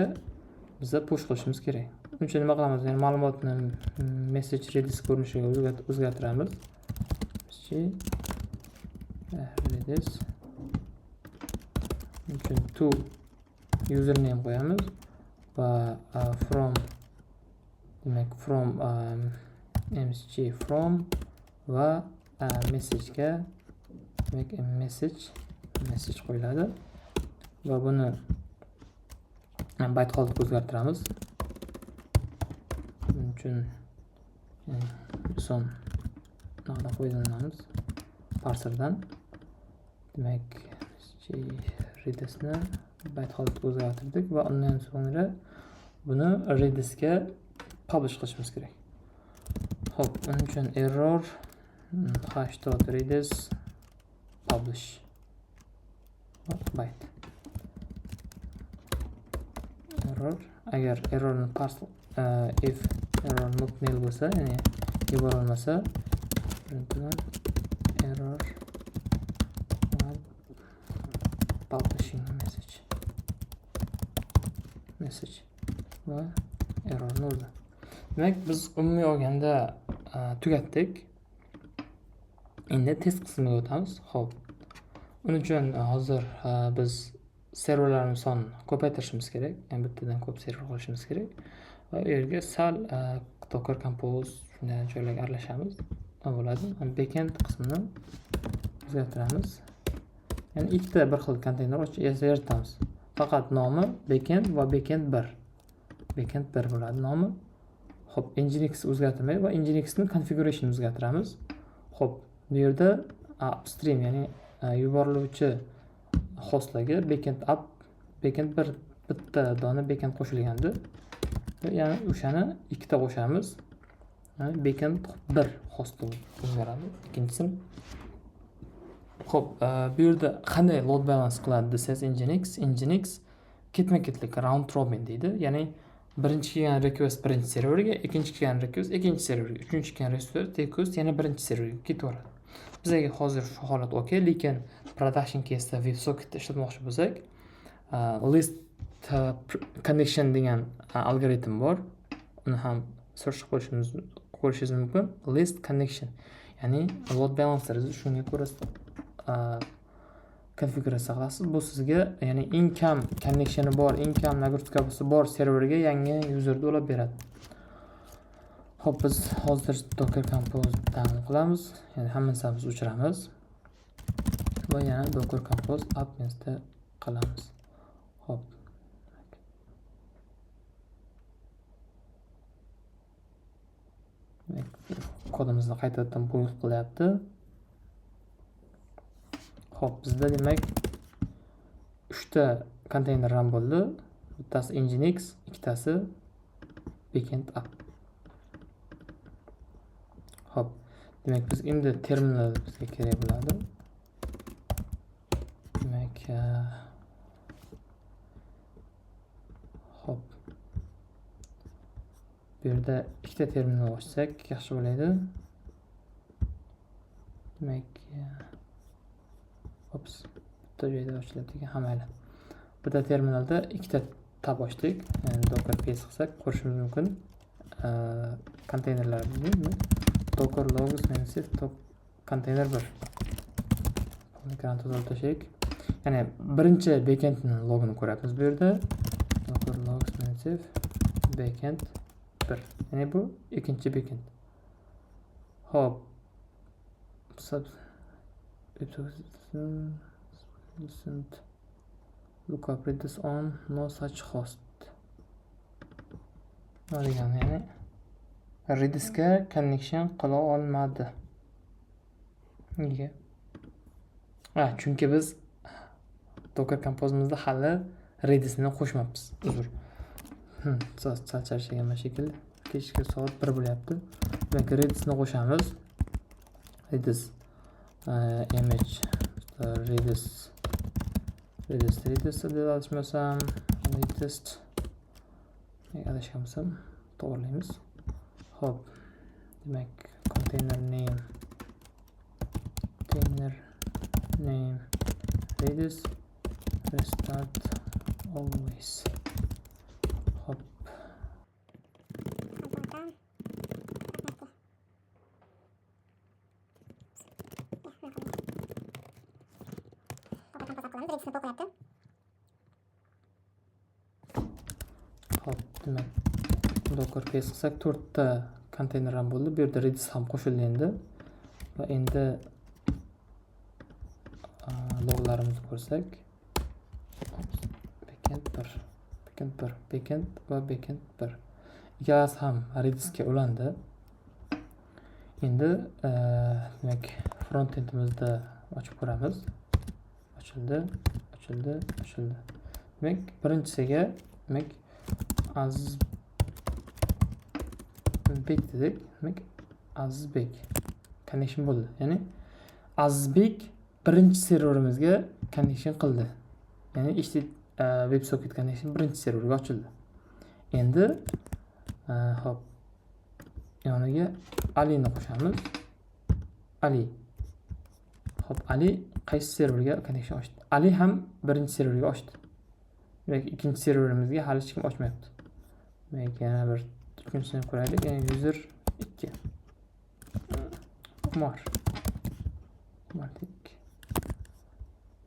biza push qilishimiz kerak. Buning uchun nima qilamiz? Ya'ni ma'lumotni message Redis ko'rinishiga o'zgartiramiz. Redis. Buning uchun to username qo'yamiz va from, demak from msg from va message-ga, demak message qo'yiladi va buni byte holatga o'zgartiramiz. Buning uchun son naqda foydalanamiz parserdan. Demak, Redisni byte holatga o'zgartirdik va undan so'ngra buni Redisga publish qilishimiz kerak. Xo'p, buning uchun error hash.redis publish byte error. Agar errorni parse if error not nil bo'lsa, ya'ni yuborilmasa, println error publishing message va errorni o'zi. Demak, biz umumiy olganda tugatdik. Endi test qismiga o'tamiz. Xo'p. Buning uchun hozir biz serverlarning sonini ko'paytirishimiz kerak. Ya'ni bittadan ko'p server qilishimiz kerak. Va u yerga sal Docker Compose shunday joylarga aralashamiz. Nima bo'ladi? Backend qismini o'zgartiramiz. Ya'ni ikkita bir xil konteyner yaratamiz. Faqat nomi backend va backend 1. Backend 1 bo'ladi nomi. Xo'p, Nginx o'zgartirmaydi va Nginxning configuration o'zgartiramiz. Xo'p, bu yerda upstream, ya'ni yuboriluvchi hostlarga backend up, backend 1 bitta dona backend qo'shilgandi. Ya'ni o'shani ikkita qo'shamiz. Ya'ni backend 1 host o'zgaradi. Ikkinchisini. Xo'p, bu yerda qanday load balance qiladi desangiz, Nginx ketma-ketlik round robin deydi. Ya'ni birinchi kelgan request birinchi serverga, ikkinchi kelgan request ikkinchi serverga, uchinchi kelgan request yana birinchi serverga ketaveradi. Bizga hozir shu holat okey, lekin production case'da WebSocketda ishlatmoqchi bo'lsak, list connection degan algoritm bor. Uni ham search qo'yishingiz mumkin. List connection, ya'ni load balancer shunga ko'ra konfiguratsiya qilasiz. Bu sizga, ya'ni eng kam connectioni bor, eng kam нагрузкасы bor serverga yangi userni ulab beradi. Xo'p, biz hozir Docker Compose down qilamiz, ya'ni hamma narsamizni o'chiramiz va yana Docker Compose up qilamiz. Xo'p. Kodimizni qaytadan build qilyapti. Xo'p, bizda demak 3 ta konteyner run bo'ldi. Bittasi Nginx, ikkitasi backend app. Xo'p, demak biz endi terminal bizga kerak bo'ladi. Xo'p. Bu yerda ikkita terminal ochsak yaxshi bo'ladi. Demak, ops, bitta joyda ochiladi ekan, ha mayli. Bitta terminalda ikkita tab ochdik. Ya'ni Docker ps qilsak ko'rishimiz mumkin. Konteynerlarimizni Docker logs -f container 1. Ekran tozalab tashlaylik. Ya'ni birinchi backendning logini ko'ryapmiz bu yerda. Docker logs -f backend 1. Ya'ni bu ikkinchi backend. Xo'p. Lookup Redis on no such host. Nima degani? Ya'ni Redisga connection qila olmadi. Nega? Ha, chunki biz Docker Compose'imizda hali Redisni qo'shmabmiz. Uzr. Sal charchaganman shekilli. Kechki soat 1 bo'lyapti. Demak, Redisni qo'shamiz. Redis image Redis Redis Redis deb adashmasam latest, adashgan bo'lsam to'g'rilaymiz. Xo'p, demak, container name Redis restart always. Xo'p. Xo'p, demak, Docker ps qilsak 4 ta konteyner ham bo'ldi. Bu yerda Redis ham qo'shildi endi. Va endi loglarimizni ko'rsak, backend 1, backend 1, backend va backend 1. Ikkalasi ham Redisga ulandi. Endi demak, frontendimizda ochib ko'ramiz. Ochildi, ochildi, ochildi. Demak, birinchisiga demak Azizbek dedik. Demak, Azizbek connection bo'ldi. Ya'ni Azizbek birinchi serverimizga connection qildi. Ya'ni WebSocket connection birinchi serverga ochildi. Endi hop, yoniga Alini qo'shamiz. Ali. Hop, Ali qaysi serverga connection ochdi? Ali ham birinchi serverga ochdi. Demak, ikkinchi serverimizga hali hech kim ochmayapti. Demak, yana bir uchinchisini ko'raylik. Ya'ni user 2. Umar. Umar dedik.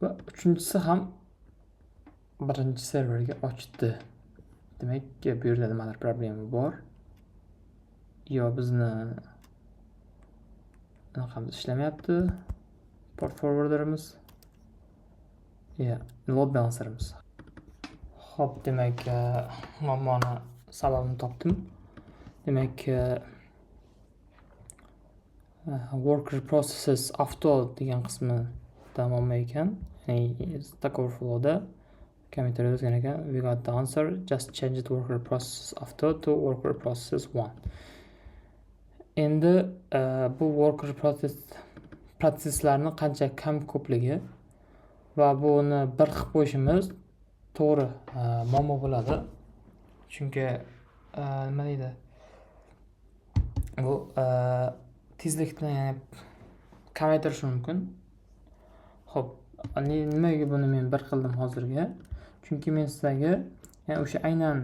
Va uchinchisi ham birinchi serverga ochdi. Demak, bu yerda nimadir problema bor. Yo bizni anaqamiz ishlamayapti. Port forwarderimiz. Ya, load balancerimiz. Xo'p, demak, muammoni sababini topdim. Demak, worker processes auto degan qismida muammo ekan. Ya'ni Stack Overflow'da kommentariyada yozgan ekan, we got the answer, just change it worker processes auto to worker processes 1. Endi bu worker protsesslarni qancha kam ko'pligi va buni bir qilib qo'yishimiz to'g'ri muammo bo'ladi. Chunki nima deydi? Bu tezlikni ya'ni kamaytirishi mumkin. Xo'p, nimaga buni men bir qildim hozirga? Chunki men sizlarga ya'ni o'sha aynan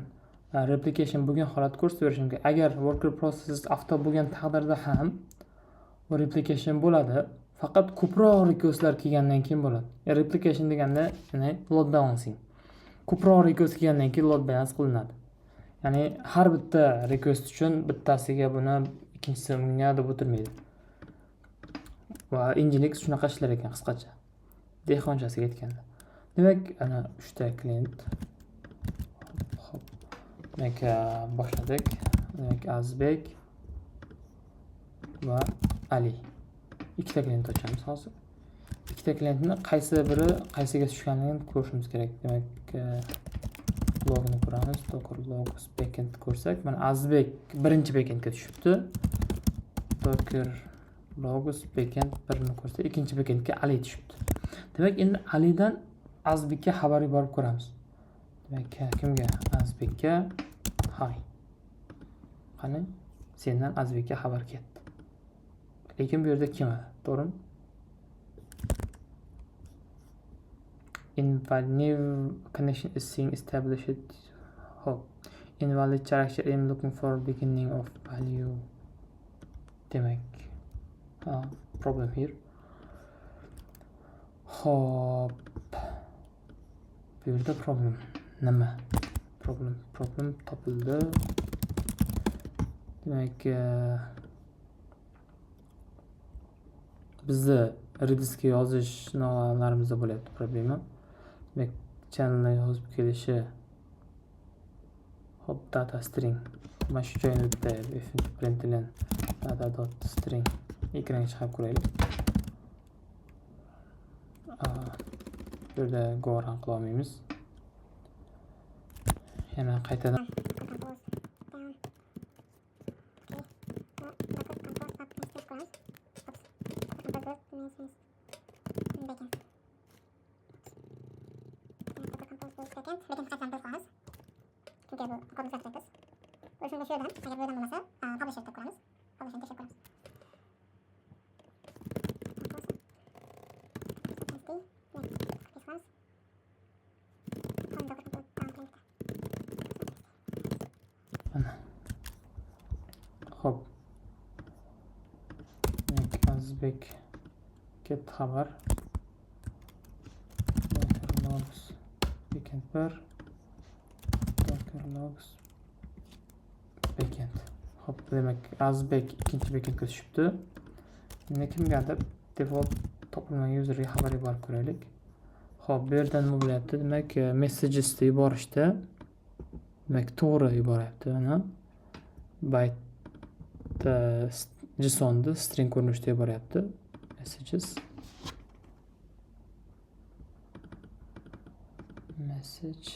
replication bo'lgan holatni ko'rsatib berishim kerak. Agar worker processes auto bo'lgan taqdirda ham bu replication bo'ladi. Faqat ko'proq requestlar kelgandan keyin bo'ladi. Replication deganda ya'ni load balancing. Ko'proq request kelgandan keyin load balance qilinadi. Ya'ni har bitta request uchun bittasiga buni, ikkinchisi unga deb o'tirmaydi. Va Nginx shunaqa ishlar ekan qisqacha. Dehqonchasiga aytganda. Demak, ana 3 ta klient. Xo'p. Demak, boshladik. Demak, Azizbek va Ali. Ikkita klient ochamiz hozir. Ikkita klientni qaysi biri qaysiga tushganligini ko'rishimiz kerak. Demak, logini ko'ramiz. Docker logs backend ko'rsak, mana Azizbek birinchi backendga tushibdi. Docker logs backend birini ko'rsak, ikkinchi backendga Ali tushibdi. Demak, endi Alidan Azbekka xabar yuborib ko'ramiz. Demak, kimga? Azbekka hi. Qani, sendan Azbekka xabar ketdi. Lekin bu yerda kelmadi, to'g'rimi? Invalid new connection is being established. Hop. Invalid character I'm looking for beginning of value. Demak, problem here. Hop. Bu yerda problem nima? Problem topildi. Demak, bizni Redisga yozish nolarimizda bo'lyapti problema. Demak, channelni yozib kelishi. Hop, data string. Mana shu joyini bitta println data dot string ekranga chiqarib ko'raylik. Bu yerda go run qila olmaymiz. Yana qaytadan Hop. Demak, Azbek ketdi xabar. Docker logs backend 1, Docker logs backend. Hop, demak, Azbek ikkinchi backendga tushibdi. Endi kimgadir default topilmagan userga xabar yuborib ko'raylik. Hop, bu yerda nima bo'lyapti? Demak, messagesni yuborishda, demak, to'g'ri yuboryapti mana. Byte JSONni string ko'rinishida yuboryapti. Messages. Message,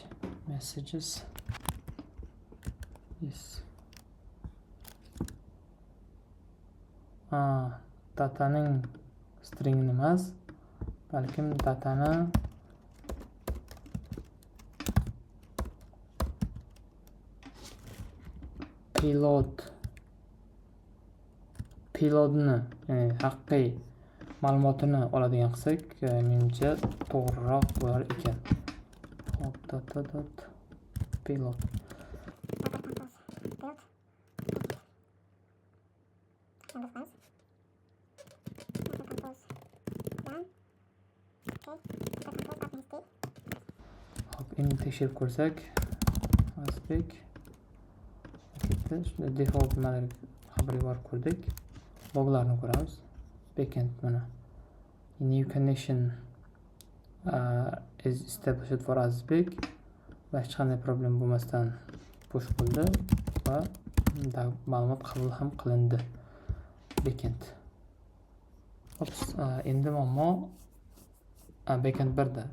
messages. Yes. Dataning stringini emas, balkim datani payloadni, ya'ni haqiqiy ma'lumotini oladigan qilsak, menimcha to'g'riroq bo'lar ekan. Hop, data dot payload. Hop, endi tekshirib ko'rsak, Azbek ketdi. Shunda default nimalar xabar yuborib ko'rdik. Loglarni ko'ramiz. Backend mana. New connection is established for Azbek va hech qanday problem bo'lmasdan push bo'ldi va ma'lumot qabul ham qilindi. Backend. Ops, endi muammo backend 1da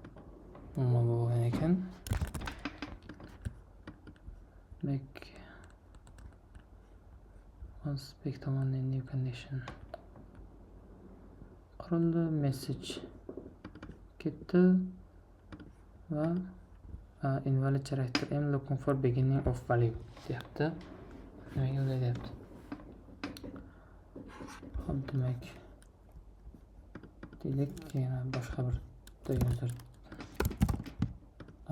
muammo bo'lgan ekan. Demak, Azbek tomonidan new connection qurildi, message ketdi va invalid character I'm looking for beginning of value deyapti. Nimaga unday deyapti? Hop, demak, deylik, yana boshqa bir user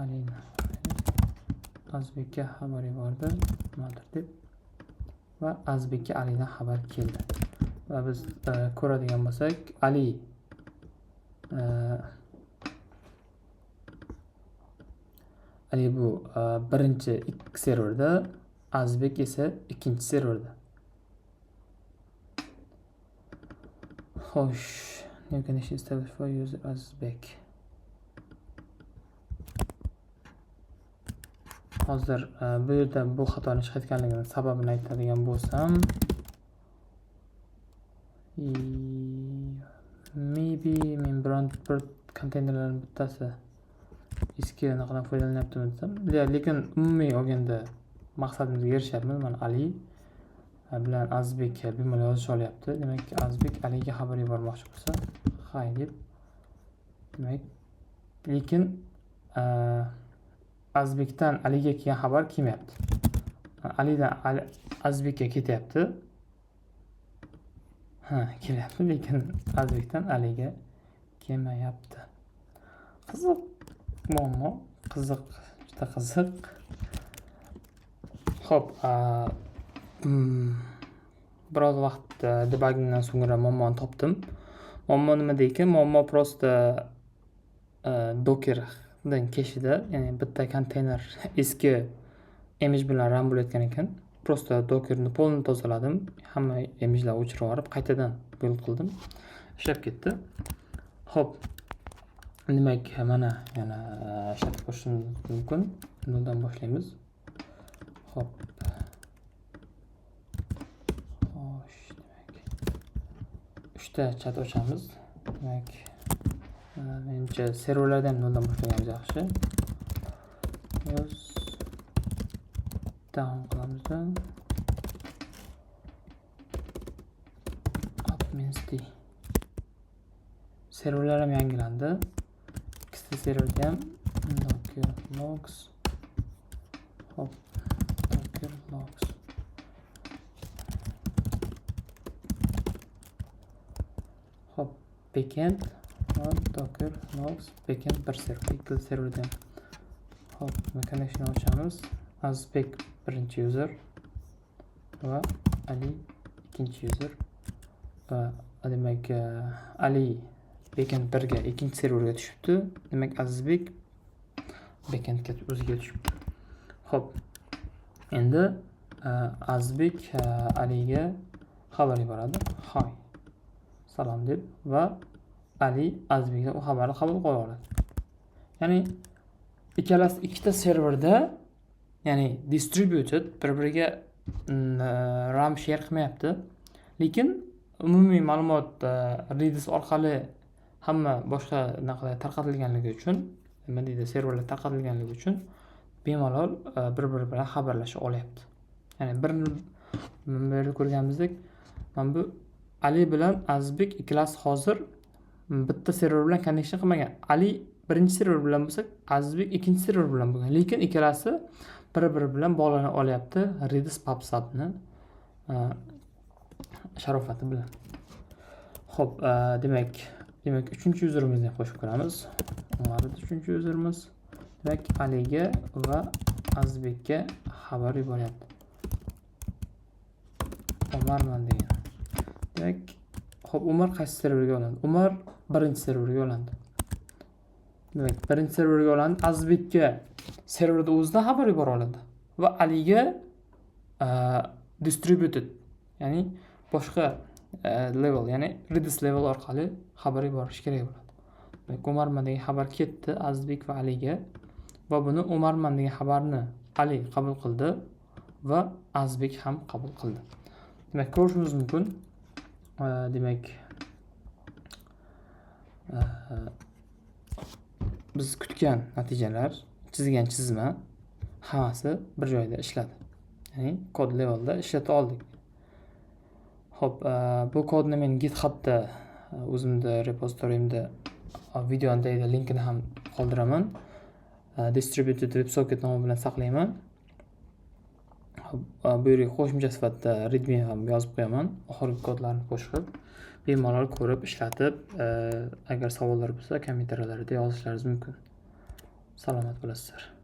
Alina Azbekka xabar yubordi, nimadir deb va Azbekka Alidan xabar keldi. Va biz ko'radigan bo'lsak, Ali bu birinchi serverda, Azbek esa ikkinchi serverda. Xo'sh, new connection established for user Azbek. Hozir bu yerda bu xatoni chiqayotganligini sababini aytadigan bo'lsam, maybe men biron bir konteynerlarning bittasi eski anaqadan foydalanyaptimi desam, lekin umumiy olganda maqsadimizga erishyapmiz. Mana Ali bilan Azbek bemalol yozisha olyapti. Demak, Azbek Aliga xabar yubormoqchi bo'lsa, hi deb. Demak, lekin Azizbekdan Aliga kelgan xabar kelmayapti. Alidan Azizbekka ketyapti. Ha, kelyapti, lekin Azizbekdan Aliga kelmayapti. Qiziq muammo, qiziq, juda qiziq. Xo'p, biroz vaqt debuggingdan so'ngra muammoni topdim. Muammo nimada ekan? Muammo просто Dockerdan keshida, ya'ni bitta konteyner eski image bilan run bo'layotgan ekan. Просто Dockerni полный tozaladim. Hamma imagelarni o'chirib yuborib, qaytadan build qildim. Ishlab ketdi. Xo'p. Demak, mana yana ishlatib ko'rishimiz mumkin. Noldan boshlaymiz. Xo'p. Xo'sh, demak, 3ta chat ochamiz. Demak, menimcha serverlarda ham noldan boshlaganimiz yaxshi. Use down qilamizda. Admin.t. Serverlar ham yangilandi. Ikkita serverda ham docker logs. Hop, docker logs. Hop, backend va docker logs backend bir server, ikkita serverda ham. Hop, connection ochamiz. Azizbek birinchi user va Ali ikkinchi user. Va demak, Ali backend 1ga ikkinchi serverga tushibdi. Demak, Azizbek backendga o'ziga tushibdi. Xo'p. Endi Azizbek Aliga xabar yuboradi. Hi. Salom deb va Ali Azizbekdan u xabarni qabul qila oladi. Ya'ni ikkalasi ikkita serverda, ya'ni distributed, bir-biriga RAM share qilmayapti. Lekin umumiy ma'lumot Redis orqali hamma boshqa anaqalar tarqatilganligi uchun, nima deydi, serverlar tarqatilganligi uchun bemalol bir-biri bilan xabarlasha olyapti. Ya'ni bir bu yerda ko'rganimizdek, mana bu Ali bilan Azizbek ikkalasi hozir bitta server bilan connection qilmagan. Ali birinchi server bilan bo'lsa, Azizbek ikkinchi server bilan bo'lgan. Lekin ikkalasi bir-biri bilan bog'lana olyapti Redis PubSubni sharofati bilan. Xo'p, demak uchinchi userimizni ham qo'shib ko'ramiz. Umar uchinchi userimiz. Demak, Aliga va Azizbekka xabar yuboryapti. Umarman degan. Demak, xo'p, Umar qaysi serverga ulandi? Umar birinchi serverga ulandi. Demak, birinchi serverga ulandi. Azizbekka serverda o'zidan xabar yubora oladi va Aliga distributed, ya'ni boshqa level, ya'ni Redis level orqali xabar yuborish kerak bo'ladi. Demak, Umarman degan xabar ketdi Azizbek va Aliga va buni Umarman degan xabarni Ali qabul qildi va Azizbek ham qabul qildi. Demak, ko'rishimiz mumkin. Demak, biz kutgan natijalar, chizgan chizma hammasi bir joyda ishladi. Ya'ni kod levelda ishlata oldik. Xo'p, bu kodni men GitHubda o'zimda repozitoriyimda videoni tagida linkini ham qoldiraman. Distributed WebSocket nomi bilan saqlayman. Xo'p, bu yerga qo'shimcha sifatida readme ham yozib qo'yaman. Oxirgi kodlarni qo'shib, bemalol ko'rib, ishlatib, agar savollar bo'lsa, kommentariyalarda yozishlaringiz mumkin. Salomat bo'lasizlar.